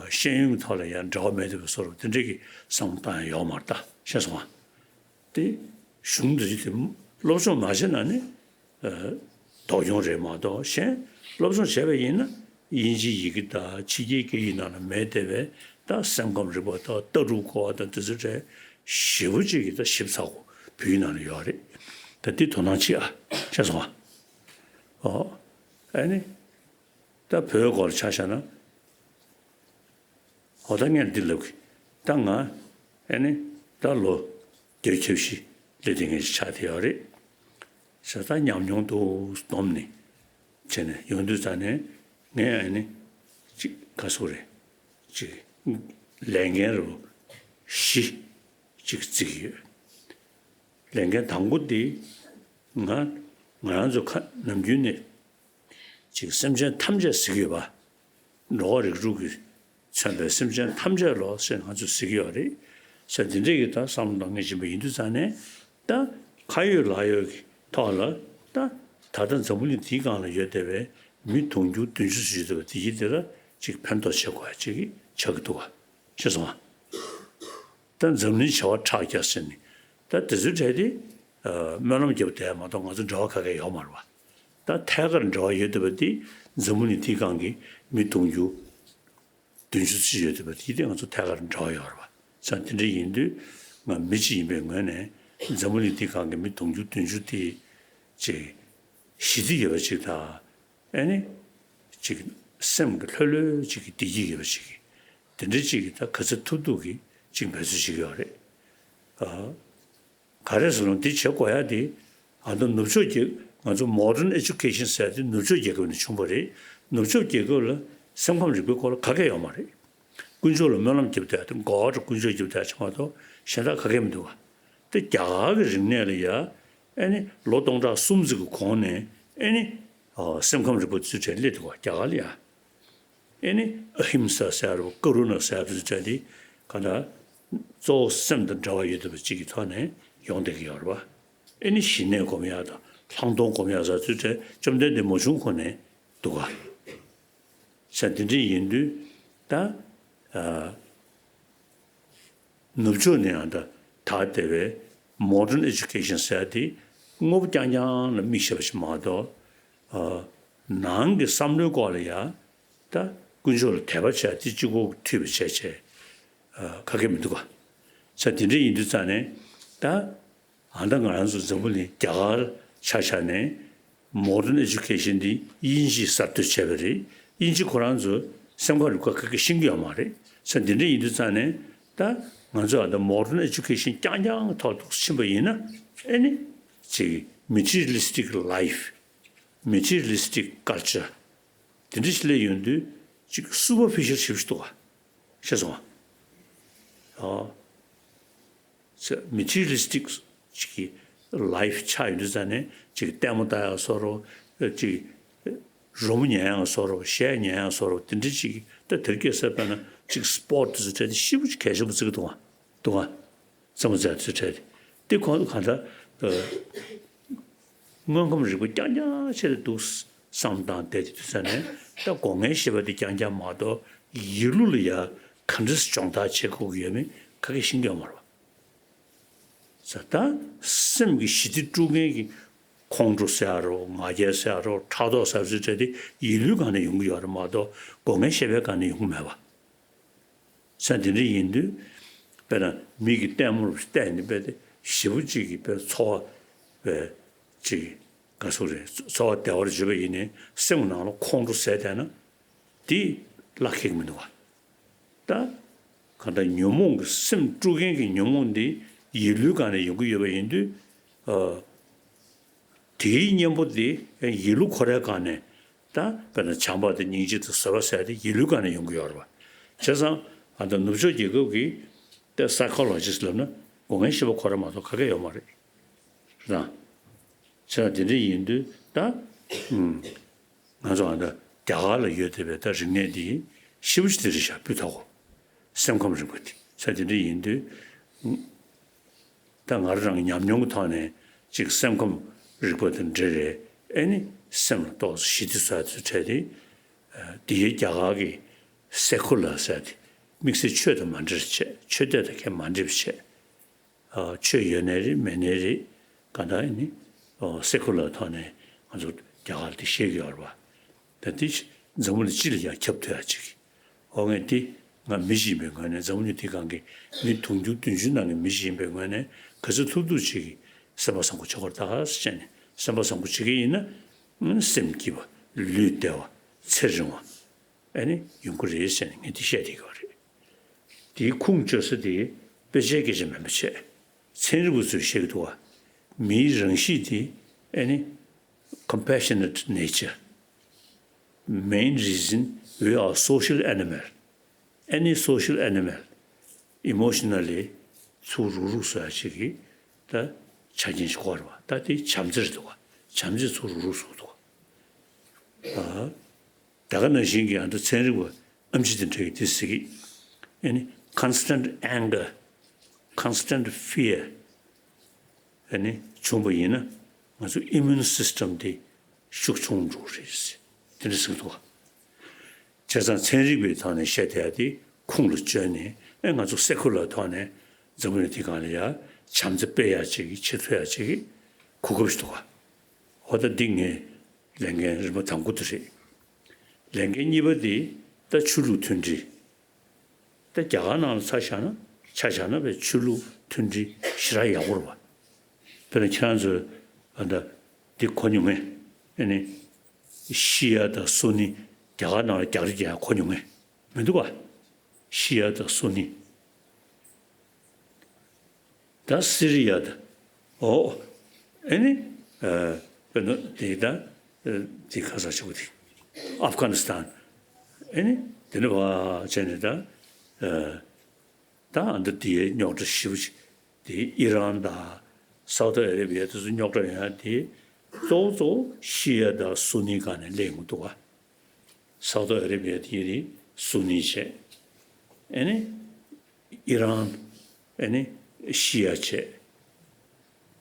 ཤེས་ཡོན་གྱི་ཐོག་ལ་ཡང་འབྲེལ་བ་མེད་འདུག་པའི་བཟོ་འདྲ་དེ་འདྲ་གི་བསམ་བློ་བཏང་ཡ་ཡོད་མ་རེད་ད་ཤེས་སོང་ང་། དེ་གཞུང་འདི་དེ་སློབ་སྦྱོང་མ་བྱས་ན་ནི་ལྡོག་གྱོང་རེད་མ་གཏོགས་གཞན་སློབ་སྦྱོང་བྱས་པ་ཡིན་ན་དབྱིན་ཇིའི་ཡི་གེ་དང་ཕྱི་རྒྱལ་སྐད་ཡིག་ནང་ལ་མེད་བསྡད་པའི་ད་སེམས་ཁམས་རིག་པ་དང་ལྟ་གྲུབ་སྐོར་བ་དང་དེ་ཚོ་གྲས་ཞེ་པོ་ཅིག་གི་ད་ཞིབ་ཚགས་པོ་བོད་ཡིག་ནང་ལ་ཡོད་རེད། ད་འདི་དོ་སྣང་བྱེད་ཨ་ཤེས་སོང་ཨ། ཨོ་ཨ་ནི་ད་བོད་སྐོར་ཆ་བཞག་ན། འོ་ད་ངས་འདི་ལབ་གི། ད་ང་ཨེ་ནི་ད་ལོ་བརྒྱད་ཅུ་གྱ་བཞི་སླེབས་དེ་ངས་ཆགས་དེ་ཡོད་རེད། ཟེར་ད་ཉམས་མྱོང་འདུག་བསྡོམས་ནས་བྱས་ནས་ཡོང་དུས་ཙ་ནས་ངས་ཨེ་ནི་ཅིག་ག་སུ་རེད་ཅིག་ལས་འགན་རུ་བཞི་ཅིག་བརྩི་གི་ཡོད། ལས་འགན་དང་པོ་དེ་ང་ང་རང་ཚོ་ཁ་ནམ་རྒྱུན་ནས་ཅིག་སེམས་ཅན་ཐམས་ཅད་ཟེར་གི་ཡོད་པ། འགྲོ་བ་རིགས་དྲུག་གིས་མཚོན་པའི་སེམས་ཅན་ཐམས་ཅད་ལོ་ཟེར་ང་ཚོས་ཟེར་གི་ཡོད་རེད། ཟེར་འདི་འདྲས་ཀྱི་ད་བསམ་བློ་གཏོང་མཁན་ཡིན་པ་ཡིན་དུས་ཙང་ནས་ད་ཁ་ཡོད་ལག་ཡོད་ཀྱི་ཐོག་ལ་ད་ད་ལྟ་འཛམ་བུ་གླིང་འདིའི་སྒང་ལ་ཡོད་བསྡད་པའི་མི་དུང་ཕྱུར་བདུན་ཅུ་ཙམ་ཡོད་བསྡད་པ་དེ་ཡིན་དེ་ལ་ཅིག་ཕན་ཐོགས་བྱེད་དགོས་ཡ་ཅིག་ཆགས་ཀྱི་འདུག་ག་ཤེས་སོང་ང་། ད་འཛམ་གླིང་བྱེ་བ་ཕྲག་བརྒྱ་ཟེར་ནས་ད་དེ་ཚོའི་གྲས་དེ་སྨོན་ལམ་རྒྱབ་བསྡད་མ་གཏོགས་ང་ཚོ་འབྲེལ་བ་ག་གེ་ཡོད་མ་རེད་པ། ད་ཐད་ཀར་འབྲེལ་བ་ཡོད་བསྡད་པ་དེ་འཛམ་བུ་གླིང་འདིའི་སྒང་གི་མི་དུང་ཕྱུར་བདུན་ཅུ་ཙམ་ཡོད་བསྡད་པ་དེ་དེ་ང་ཚོ་ཐད་ཀར་འབྲེལ་བ་ཡོད་རེད་པ། ཙང་དེ་འདྲ་ཡིན་དུས་ང་མི་གཅིག་ཡིན་པའི་ངོས་ནས་འཛམ་བུ་གླིང་འདིའི་སྒང་གི་མི་དུང་ཕྱུར་བདུན་ཅུ་དེ་ཅིག་ཞི་བདེ་ཡོད་པ་ཅིག་དང་། ཨེ་ནི། ཅིག་སེམས་ཀྱི་ལྷོད་ལྷོད་ཅིག་གི་བདེ་སྐྱིད་ཡོད་པ་ཅིག་གི་དེ་འདྲ་ཅིག་གི་ད་ག་ཚོད་ཐུབ་ཐུབ་ཀྱི་ཅིག་འབད་རྩོལ་བྱེད་ཀྱི་ཡོད་རེད། ཨ། ག་རེ་ཟེར་ན་འདི་བྱེད་དགོས་ཡ་དེ་ཨ་ད་ནུབ་ཕྱོགས་ཀྱི་ང་ཚོ་modern education་ཟེར་ཡ་དེ་ནུབ་ཕྱོགས་རྒྱལ་ཁབ་ནས་བྱུང་བ་རེད། ནུབ་ཕྱོགས་རྒྱལ་ཁབ་ལ་སེམས་ཁམས་རིག་པའི་སྐོར་ལ་ག་གེ་ཡོད་མ་རེད། དཀོན་མཆོག་ལ་སྨོན་ལམ་རྒྱབ་བསྡད་ཡ་དེ་God དཀོན་མཆོག་རྒྱབ་བསྡད་ཡ་ཅིག་མ་གཏོགས་གཞན་དག་ག་གེ་མི་འདུག་ག་དེ་རྒྱ་གར་གྱི་རིག་གནས་ལ་ཡ། ཨེ་ནི་ལོ་སྟོང་ཕྲག་གསུམ་ཙམ་གྱི་གོང་ནས་ཨེ་ནི་ཨ་སེམས་ཁམས་རིག་པ་ཚུལ་བྲལ་སླེབས་འདུག་ག་རྒྱ་གར་ལ་ཡ། ཨེ་ནི་ཨ་ཧིམ་ས་ཟེར་བ་ཀ་རུ་ཎ་ཟེར་བ་ཚུལ་བྲལ་དེ་ག་ད་གཙོ་བོ་སེམས་དང་འབྲེལ་བ་ཡོད་བསྡད་པ་ཅིག་གི་ཐོག་ནས་ཡོང་བསྡད་ཀྱི་ཡོད་རེད་པ། ཨེ་ནི་ཞི་གནས་སྒོམ་ཡག་དང་ལྷག་མཐོང་སྒོམ་ཡག་ཟེར་བ་ཚུལ་བྲལ་བཅོམ་ལྡན་འདས་མ་བྱུང་གོང་ནས་འདུག་ག་ས་འདི་འདྲ་ཡིན་དུས་ད་ཨ། ནུབ་ཕྱོགས་ནས་ཡང་ད་དར་བསྡད་པའི་modern education་ཟེར་ཡ་དེ་དངོས་པོ་རྐྱང་རྐྱང་ལ་དམིགས་བྱས་པ་ཞིག་མ་གཏོགས། ཨ། ནང་གི་བསམ་བློའི་སྐོར་ལ་ཡང་ད་དཀོན་མཆོག་ལ་དད་པ་བྱས་དེ་གཅིག་པོ་མཐུད་པ་བྱས་བྱས། ཨ། ག་གེ་མི་འདུག་ག་ས་དེ་འདྲ་ཡིན་དུས་ཙང་ནས་ད། ཨ་ད་ང་རང་ཚོ་འཛམ་བུ་གླིང་རྒྱ་གར་ཆ་བཞག་ནས་modern education་འདི་དབྱིན་ཇིས་གསར་གཏོད་བྱས་པ་རེད། དབྱིན་ཇི་ཁོ་རང་ཚོ་སེམས་ཁམས་རིག་པ་ག་གེ་ཤེས་ཀྱི་ཡོད་མ་རེད། ས་འདི་འདྲ་ཡིན་དུས་ཙང་ནས་ད་ང་ཚོ་ཨ་ད་modern education་རྐྱང་རྐྱང་ཐོག་ཏུ་ཕྱིན་པ་ཡིན་ན་ཨེ་ནི་ཅིག་materialistic life, materialistic culture་དེ་འདྲ་ཞིག་སླེབས་ཡོང་དུས་ཅིག་superficial་ཞིག་འདུག་ག་ཤེས་སོང་ཨ། materialistic་ཅིག་གི་life་ཆགས་ཡོང་དུས་ཙང་ནས་ཅིག་ལྟད་མོ་ལྟ་ཡག་བཟོ་འདྲ་ཅིག་རོལ་མོ་ཉན་ཡག་བཟོ་འདྲ་གཞས་ཉན་ཡག་བཟོ་འདྲ་དེ་འདྲ་ཅིག་ད་དེར་སྐྱེས་ས་དཔེར་ན་ཅིག་sport་དེ་ཚོ་འདྲ་དེ་ཞེ་པོ་ཅིག་གལ་ཆེན་པོ་བརྩི་གི་འདུག་ག་འདུག་ག་རྩེད་མོ་རྩེ་ཡག་དེ་ཚོ་འདྲ་དེ་དེ་ཁོང་ཚོ་གང་ལྟར་དངོས་ཁམས་རིག་པ་རྐྱང་རྐྱང་བྱས་ཏེ་འདུག་བསམ་བཏང་བསྡད་དེ་དུས་ཙང་ནས་ད་སྒོ་ལྔའི་ཤེས་པ་དེ་རྐྱང་རྐྱང་མ་གཏོགས་ཡིད་བློ་ལ་ཡ་ག་འདྲས་སྦྱོང་བརྡར་བྱེད་དགོས་ཀྱི་ཡོད་མེད་ག་གེ་ཤེས་ཀྱི་ཡོད་མ་རེད་པ། ས་ད་སེམས་ཀྱི་ཞི་བདེ་དཀྲུག་མཁན་གྱི་ཁོང་ཁྲོ་ཟེར་ཡག་རོ། ང་རྒྱལ་ཟེར་ཡག་རོ། ཕྲག་དོག་ཟེར་ཡག་ཟེར་བྱས་ཏེ་ཡིད་བློའི་སྒང་ནས་ཡོང་གི་ཡོད་རེད་མ་གཏོགས་སྒོ་ལྔའི་ཤེས་པའི་སྒང་ནས་ཡོང་གི་མེད་པ། ས་འདི་འདྲ་ཡིན་དུས་དཔེར་ན་མི་གིས་ལྟད་མོ་རུ་བལྟས་ནས་དཔེ་དེ་ཞེ་པོ་ཅིག་གིས་དཔེ་ཚོར་བ་དཔེ་ཅིག་ག་ཟེར་རེད། ཚོར་བ་བདེ་བར་བརྗོད་པ་ཡིན་ནའི་སེམས་ནང་ལ་ཁོང་ཁྲོ་ཟེར་བསྡད་ན་དེ་བླ་ཁེག་མི་འདུག་བ། ད་གང་ལྟར་ཉོན་མོངས་ཀྱི་སེམས་དཀྲུག་མཁན་གྱི་ཉོན་མོངས་འདི་ཡིད་བློའི་སྒང་ནས་ཡོང་གི་ཡོད་པ་ཡིན་དུས། ཨ། དེའི་གཉེན་པོ་དེ་ཡིད་བློ་འཁོར་བའི་སྒང་ནས་ད་དཔེར་ན་བྱམས་པ་དང་སྙིང་རྗེ་དང་བཟོད་པ་ཟེར་དེ་ཡིད་བློའི་སྒང་ནས་ཡོང་གི་ཡོད་རེད་པ། བྱས་ཙང་ཨ་ད་ནུབ་ཕྱོགས་རྒྱལ་ཁབ་ཀྱི་ད་psychologist་ལབ་ན་སྒོ་ལྔའི་ཤེས་པ་ཁོ་རང་མ་གཏོགས་ག་གེ་ཡོད་མ་རེད། རེད་དང་། བྱས་ཙང་དེ་འདྲ་ཡིན་དུས་ད་ང་ཚོ་ཨ་ད་རྒྱ་གར་ལ་ཡོད་བསྡད་པའི་ད་རིག་གནས་འདི་ཞེ་པོ་ཅིག་དེ་རེད་ཤག་སྤུས་དག་གོ། སེམས་ཁམས་རིག་པ་དེ་ས་དེ་འདྲ་ཡིན་དུས། ད་ང་རང་ཉམས་མྱོང་གི་ཐོག་ནས་ཅིག་སེམས་ཁམས་རིག་པ་དང་འབྲེལ་རེད། ཨེ་ནི་སེམས་ལ་ཏོག་ཙམ་ཞི་བདེ་བཟོ་ཡག་དེ་འཕྲད་དེ། དེ་ཡི་རྒྱ་གར་གྱི་སེ་ཁུ་ལར་ཟེར་དེ་དམིགས་བསལ་ཆོས་དང་མ་འབྲེལ་བྱས། ཆོས་དད་དང་གས་མ་འདྲེས་པ་བྱས། ཆོས་ཡོད་ནའི་རེད་མེད་ནའི་རེད། གང་ལྟར་ཨེ་ནི་སེ་ཁུ་ལར་ཐོག་ནས་ང་ཚོ་རྒྱ་གར་དེ་ཤེས་ཀྱི་ཡོད་རེད་པ། ད་དེ་འཛམ་བུ་གླིང་སྤྱི་ལ་ཡང་ཁྱབ་ཐུབ་ཡག་ཅིག་ཨོ་ངས་འདི་ང་མི་ཞིག་ཡིན་པའི་ངོས་ནས་འཛམ་བུ་གླིང་འདིའི་སྒང་གི་མི་དུང་ཕྱུར་བདུན་ཅུ་ནང་གི་མི་ཞིག་ཡིན་པའི་ངོས་ནས་ག་ཚོད་ཐུབ་ཐུབ་ཅིག་གིས་སེམས་པ་བཟང་པོ་བྱེད་དགོས་རེད་ད་ཟེར་ནས་སེམས་པ་བཟང་པོ་བྱེད་ཀྱི་ཡིན་ན་སེམས་སྐྱིད་པ་ལུས་བདེ་བ་ཚེ་རིང་བ་ཨེ་ནི་ཡོང་གི་རེད་ཟེར་ནས་ངས་འདི་བཤད་བསྡད་ཀྱི་ཡོད་རེད། དེའི་ཁུངས་བཅོལ་ས་དེ་དཔེ་ཆའི་སྐད་ཆ་མིན་པ་བྱས། ཚན་རིག་པ་ཚོས་བཤད་ཀྱི་འདུག་བ། མིའི་རང་གཤིས་དེ་ཨེ་ནི། Compassionate nature. Main reason, we are social animal. Any social animal emotionally ཚུར་རུག་རུག་བཟོ་ཡག་ཅིག་གི་ད་ཆ་རྐྱེན་ཞིག་དགོས་རེད་བ། ད་དེ་བྱམས་བརྩེ་རེད་འདུག་བ། བྱམས་བརྩེ་ཚུར་རུག་རུག་བཟོ་འདུག་བ། ད་ག་ནང་བཞིན་གྱི་ཨ་འདྲ་ཚན་རིག་པ་ཨེམ་ཆི་དེ་འདྲ་གིས་དེ་ཟེར་གི། ཨེ་ནི་constant anger, constant fear ཨེ་ནི་བྱུང་བ་ཡིན་ན་ང་ཚོ་immune system་དེ་ཤུགས་ཆུང་འགྲོ་གི་རེད། དེ་འདྲ་ཟེར་གི་འདུག་བ། བྱས་ཙང་ཚན་རིག་པའི་ཐོག་ནས་བཤད་བསྡད་ཡག་དེ་ཁུངས་ལ་བཅོལ་ནས་ཨེ་ང་ཚོ་སེ་ཁུ་ལར་ཐོག་ནས་འཛམ་བུ་གླིང་འདིའི་སྒང་ལ་ཡ་བྱམས་བརྩེ་སྤེལ་ཡག་ཅིག་གི་བྱེད་ཐུབ་ཡག་ཅིག་གི་གོ་སྐབས་ཤིག་འདུག་བ། འོ་ད་འདི་ངའི་ལས་འགན་རིམ་པ་དང་པོ་དེ་རེད། ལས་འགན་གཉིས་པ་དེ་ད་ཆོས་ལུགས་མཐུན་སྒྲིལ། ད་རྒྱ་གར་ནང་ལ་ཆ་བཞག་ན་ཆ་བཞག་ན་བའི་ཆོས་ལུགས་མཐུན་སྒྲིལ་ཞེ་དྲག་ཡག་པོ་རེད་བ། དཔེར་ན་ཁྱེད་རང་ཚོས་ཨ་ད་འདི་གོ་མྱོང་ངས་ཨེ་ནི་ཤི་ཡ་དང་སུ་ནི་རྒྱ་གར་ནང་ལ་རྒྱག་རེས་རྒྱག་ཡ་གོ་མྱོང་ངས་མི་འདུག་བ། ཤི་ཡ་དང་སུ་ནི། ད་སི་རི་ཡ་ད། ཨོ། ཨེ་ནི། ཨ། དཔེར་ན་དེ་ད། ཨ། དེ་ཁ་ས་ཆེ་བོ་དེ། ཨབ་གྷ་ནི་སི་ཐན། ཨེ་ནི། དེ་ནི་བ་བྱས་ནས་ད། ཨ། ད་ཨ་འདི་དེའི་རྙོག་དྲ་ཞེ་པོ་ཅིག་དེ་ཨི་རན་དང་། སའུ་ཐི་ཨ་རེ་བི་ཡ་དེ་ཚོ་རྙོག་དྲ་ཡོང་ཡ་དེ། གཙོ་བོ་གཙོ་བོ་ཤི་ཡ་དང་སུ་ནི་སྒང་ནས་སླེབས་ཡོང་གི་འདུག་བ། སའུ་ཐི་ཨ་རེ་བི་ཡ་དེ་རེད་སུ་ནི་བྱས། ཨེ་ནི། ཨི་རན། ཨེ་ནི། ཤི་ཡ་བྱས།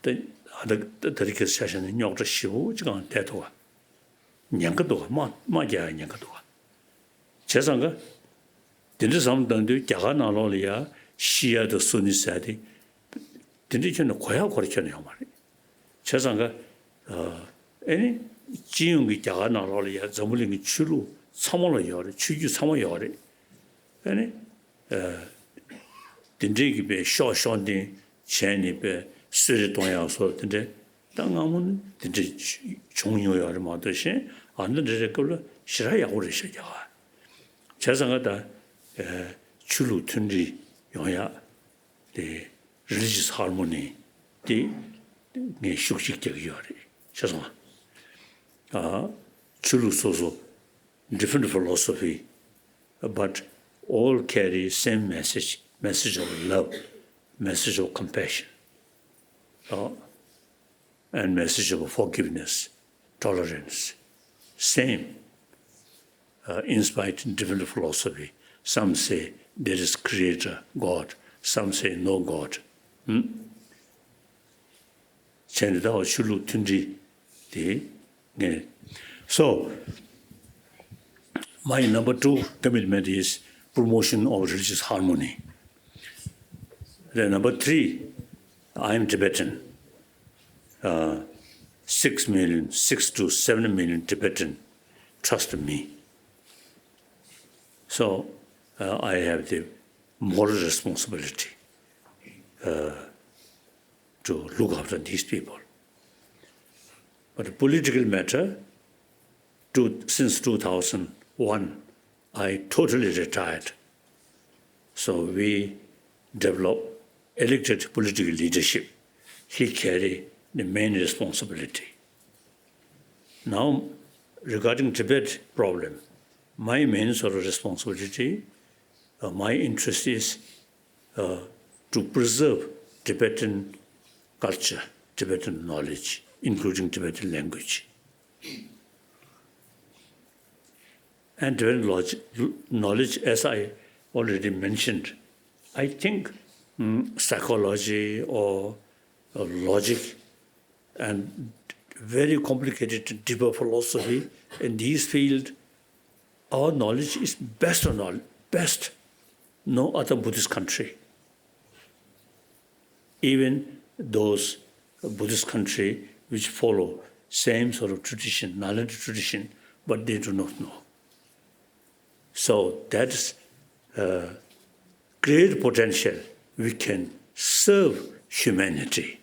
ད་ཨ་ད་ད་རེས་ཁ་སང་ཆ་བཞག་ན་རྙོག་དྲ་ཞེ་པོ་ཅིག་སྒང་བསྡད་འདུག་ག་ཉེན་ཁ་འདུག་ག་དམག་དམག་རྒྱག་ཡ་ཉེན་ཁ་འདུག་ག་བྱས་ཙང་ག་དེ་འདྲ་བསམ་བཏང་དུས་རྒྱ་གར་ནང་ལོགས་ལ་ཡ་ཤི་ཡ་དང་སུ་ནི་ཟེར་ཡ་དེ། དེ་འདྲའི་ཁྱོན་ནས་གོ་ཡག་གོ་རེ་ཁྱོན་ནས་ཡོད་མ་རེད། བྱས་ཙང་ག་ཨེ་ནི། སྤྱི་ཡོངས་ཀྱི་རྒྱ་གར་ནང་ལོགས་ལ་ཡ་འཛམ་བུ་གླིང་གི་ཆོས་ལུགས་ཚང་མ་ལ་ཡོད་རེད། ཆོས་བརྒྱུད་ཚང་མ་ཡོད་རེད། ཨེ་ནི། དེ་འདྲའི་གི་པའི་ཤོག་ཤོག་འདི་བྱས་ནས་པའི་གསོད་རེས་གཏོང་ཡག་སོགས་དེ་འདྲའི་ད་སྔ་མོ་ནས་དེ་འདྲའི་བྱུང་མྱོང་ཡོད་རེད་མ་གཏོགས་གཞན་ཨ་འདི་འདྲ་རེད་སྐབས་ལ་ཞེ་དྲག་ཡག་པོ་རེད་ཤག་རྒྱ་གར། བྱས་ཙང་ག་ད། ཨེ། ཆོས་ལུགས་མཐུན་སྒྲིལ་ཡོང་ཡ་དེ་religious harmony དེ་ངས་ཤུགས་ཅིག་རྒྱག་གི་ཡོད་རེད། ཤེས་སོང་ཨ། ཆོས་ལུགས་སོ་སོ་different philosophy, but all carry same message, message of love, message of compassion, uh, and message of forgiveness, tolerance. Same, uh, in spite different philosophy. Some say there is creator, God. Some say no God. Hmm? བྱས་ནས་ད་བ་ཆོས་ལུགས་མཐུན་སྒྲིལ་དེ་ངས། So, my number two commitment is promotion of religious harmony. Then number three, I am Tibetan. Uh, six million, six to seven million Tibetan trust me. So, uh, I have the moral responsibility, uh, to look after these people. But the political matter, two, since two thousand one, I totally retired. So we develop elected political leadership. He carry the main responsibility. Now, regarding Tibet problem, my main sort of responsibility, uh, my interest is, uh, to preserve Tibetan culture, Tibetan knowledge, including Tibetan language. And Tibetan logic, knowledge, as I already mentioned, I think, mm, psychology or, uh, logic and very complicated, deeper philosophy in these fields, our knowledge is best of knowledge, best. No other Buddhist country. Even those Buddhist country which follow same sort of tradition, Nalanda tradition, but they do not know. So that is a great potential. We can serve humanity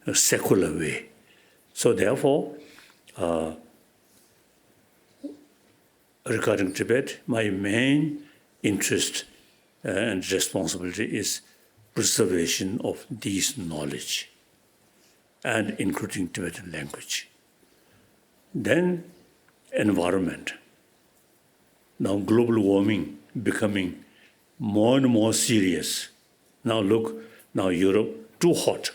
a secular way. So therefore, uh, regarding Tibet, my main interest, uh, and responsibility is preservation of these knowledge, and including Tibetan language. Then, environment. Now, global warming becoming more and more serious. Now look, now Europe too hot,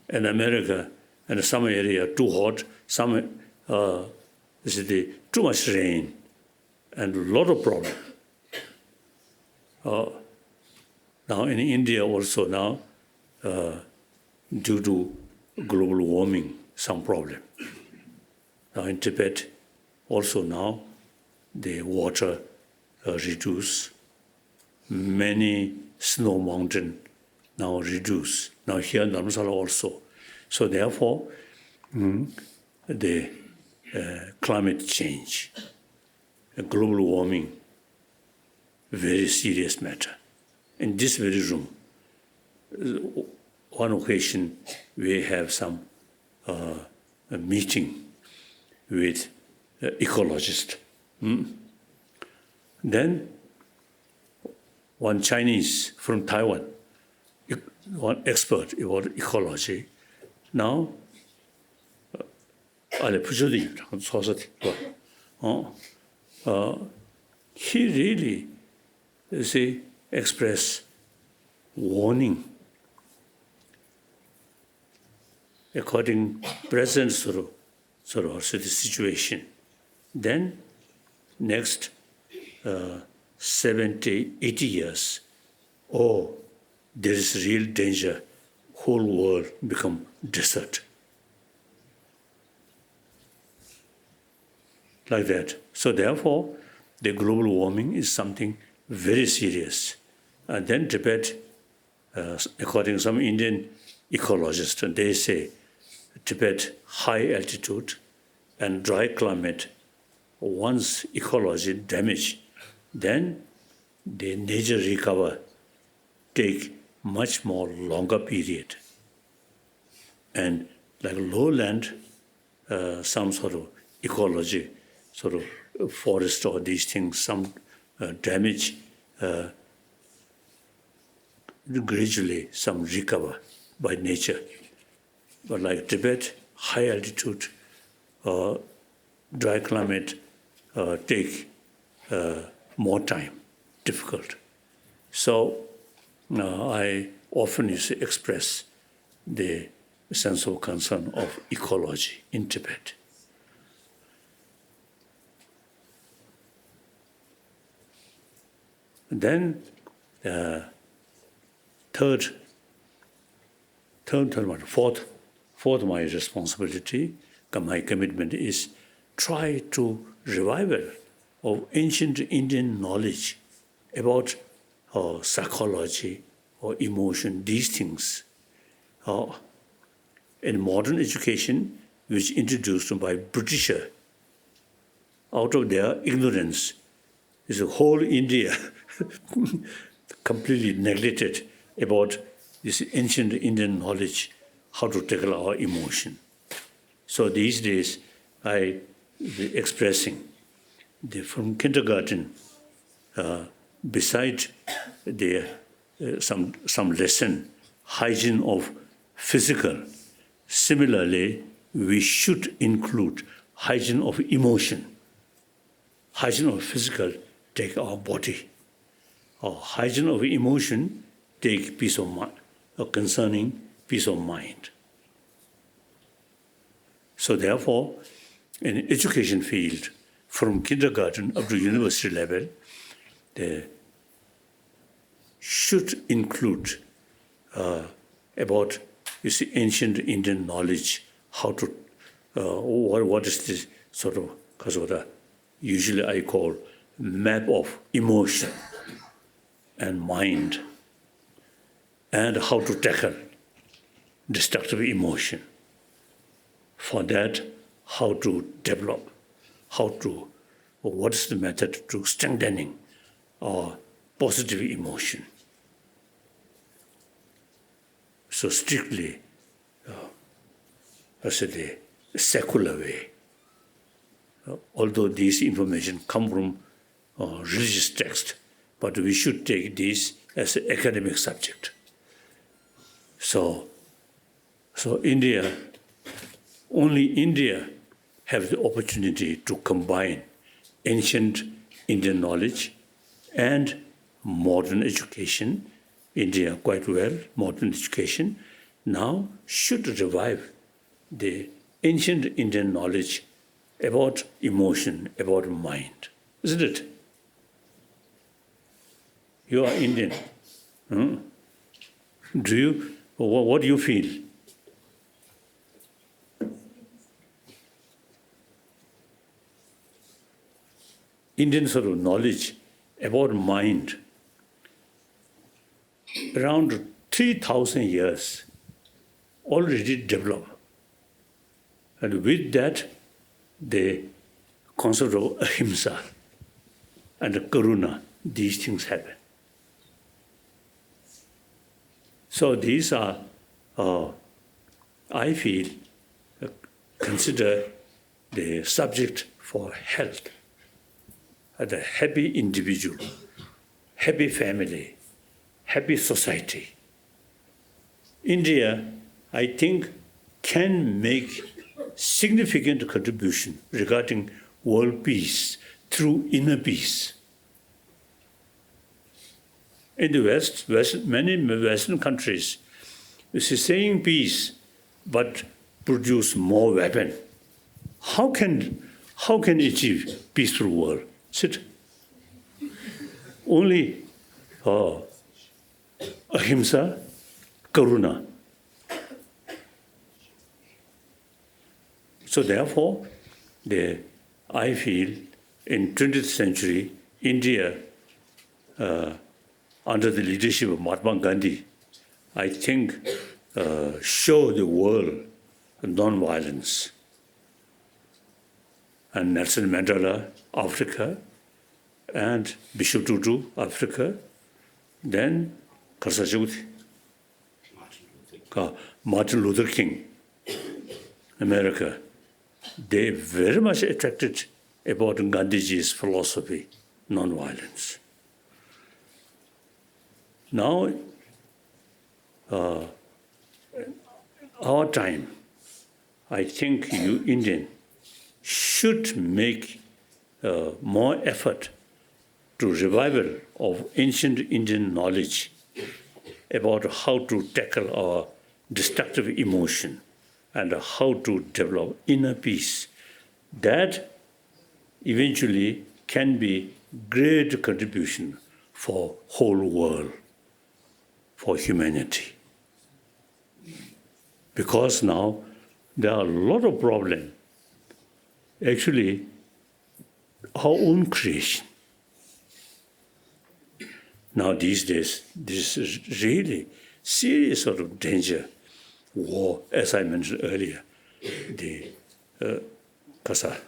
and America and some area too hot, some, uh, city too much rain, and lot of problem. Uh, now in India also now, uh, due to global warming, some problem. Now in Tibet, also now the water, uh, reduce. Many snow mountain now reduce. Now here in Dharamsala also. So therefore, mm, the, uh, climate change, uh, global warming, very serious matter. In this very room, uh, one occasion we have some, uh, a meeting with, uh, ecologist. Hmm? Then one Chinese from Taiwan, ec-, one expert about ecology. Now, ཨ་ལས་ཕུ་ཆོ་དེ་ཡིན་ཚོགས་ས་དེ་ལ། ཨོ། ཨ། He really, you see, express warning according present sort of, sort of, sort of situation. Then next, uh, seventy, eighty years, oh, there is real danger, whole world become desert. Like that. So therefore, the global warming is something very serious. And then Tibet, uh, according to some Indian ecologists, they say Tibet high altitude and dry climate, once ecology damage, then the nature recover take much more longer period. And like lowland, uh, some sort of ecology, sort of, uh, forest or these things, some, uh, damage, uh, gradually some recover by nature. But like Tibet, high altitude, uh, dry climate uh, take uh, more time, difficult. So uh, I often used to express the sense of concern of ecology in Tibet. Then, uh, third, third, third one, fourth, fourth, my responsibility, co- my commitment is try to revival of ancient Indian knowledge about uh, psychology or emotion, these things. Uh, in modern education, which introduced by Britisher out of their ignorance, is a whole India completely neglected about this ancient Indian knowledge, how to tackle our emotion. So these days, I will be expressing the, from kindergarten, uh, beside the uh, some some lesson, hygiene of physical. Similarly, we should include hygiene of emotion. Hygiene of physical take our body. Our hygiene of emotion take peace of mind, uh, concerning peace of mind. So therefore, in education field, from kindergarten up to university level, they should include uh, about, you see, ancient Indian knowledge, how to, uh, what, what is this sort of, because of the, usually I call map of emotion and mind, and how to tackle destructive emotion. For that, how to develop, how to, what is the method to strengthening our positive emotion. So strictly, uh, I said, the secular way. Uh, although these information come from uh, religious text, but we should take this as an academic subject. So, so India, only India have the opportunity to combine ancient Indian knowledge and modern education. India quite well, modern education. Now should revive the ancient Indian knowledge about emotion, about mind, isn't it? You are Indian. Hmm? Do you, what, what do you feel? Indian sort of knowledge about mind around three thousand years already developed. And with that, the concept of ahimsa and karuna, these things happen. So these are, uh, I feel, uh, consider the subject for health, uh, the happy individual, happy family, happy society. India, I think, can make significant contribution regarding world peace through inner peace. In the West, West, many Western countries, you see, saying peace, but produce more weapon. How can, how can achieve peaceful world? Sit. Only uh, ahimsa, karuna. So therefore, the, I feel in twentieth century India, uh, under the leadership of Mahatma Gandhi, I think, uh, show the world non-violence. And Nelson Mandela, Africa, and Bishop Tutu, Africa, then Kasachukti, Martin Luther King, America, they very much attracted about Gandhiji's philosophy, non-violence. Now, uh, our time, I think you Indian should make uh, more effort to revival of ancient Indian knowledge about how to tackle our destructive emotion and how to develop inner peace. That eventually can be great contribution for whole world, for humanity. Because now there are a lot of problem, actually, our own creation. Now these days, this is really serious sort of danger. War, as I mentioned earlier, the uh, Qatar,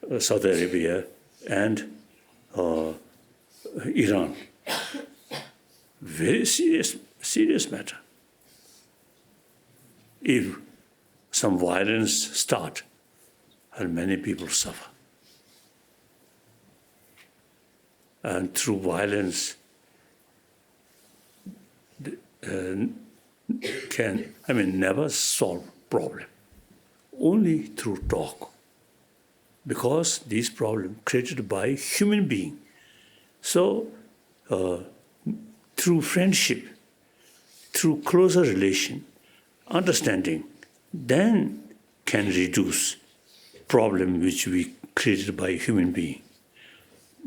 uh, Saudi Arabia, and uh, Iran. Very serious, serious matter. If some violence start, and many people suffer. And through violence, uh, can, I mean, never solve problem. Only through talk. Because this problem created by human being. So, uh, through friendship, through closer relation, understanding, then can reduce problem which we created by human being,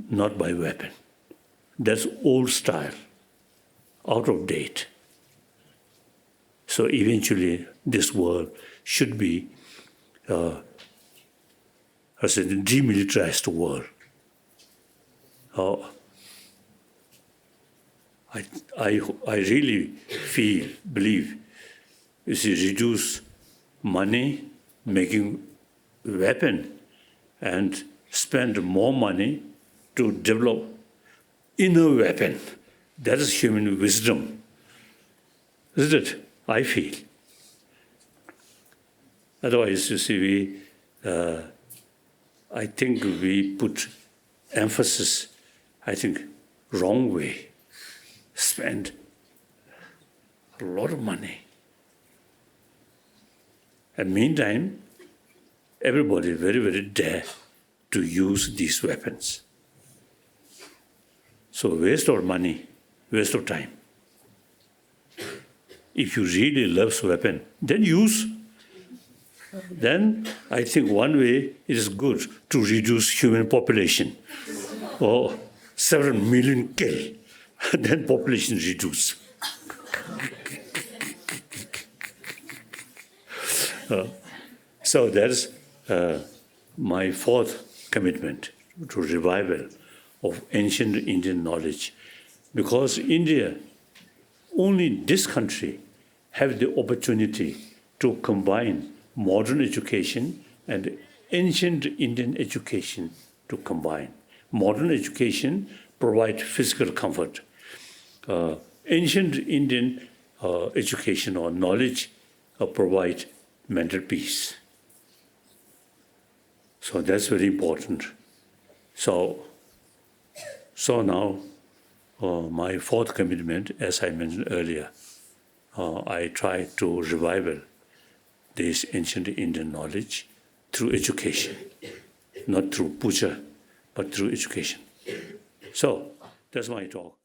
not by weapon. That's old style, out of date. So eventually, this world should be uh, as a demilitarized world. Oh, I, I, I really feel, believe, you see, reduce money making weapon and spend more money to develop inner weapon. That is human wisdom, isn't it? I feel. Otherwise, you see, we, uh, I think we put emphasis, I think, wrong way, spend a lot of money. And meantime, everybody very, very dare to use these weapons. So waste of money, waste of time. If you really love weapon, then use. Then I think one way it is good to reduce human population. Or several million kill, then population reduce. Uh, so that's uh, my fourth commitment to revival of ancient Indian knowledge, because India, only this country, have the opportunity to combine modern education and ancient Indian education to combine. Modern education provide physical comfort. Uh, ancient Indian uh, education or knowledge uh, provide mental peace. So that's very important. So, so now, uh, my fourth commitment, as I mentioned earlier, uh, I try to revival this ancient Indian knowledge through education, not through puja, but through education. So that's my talk.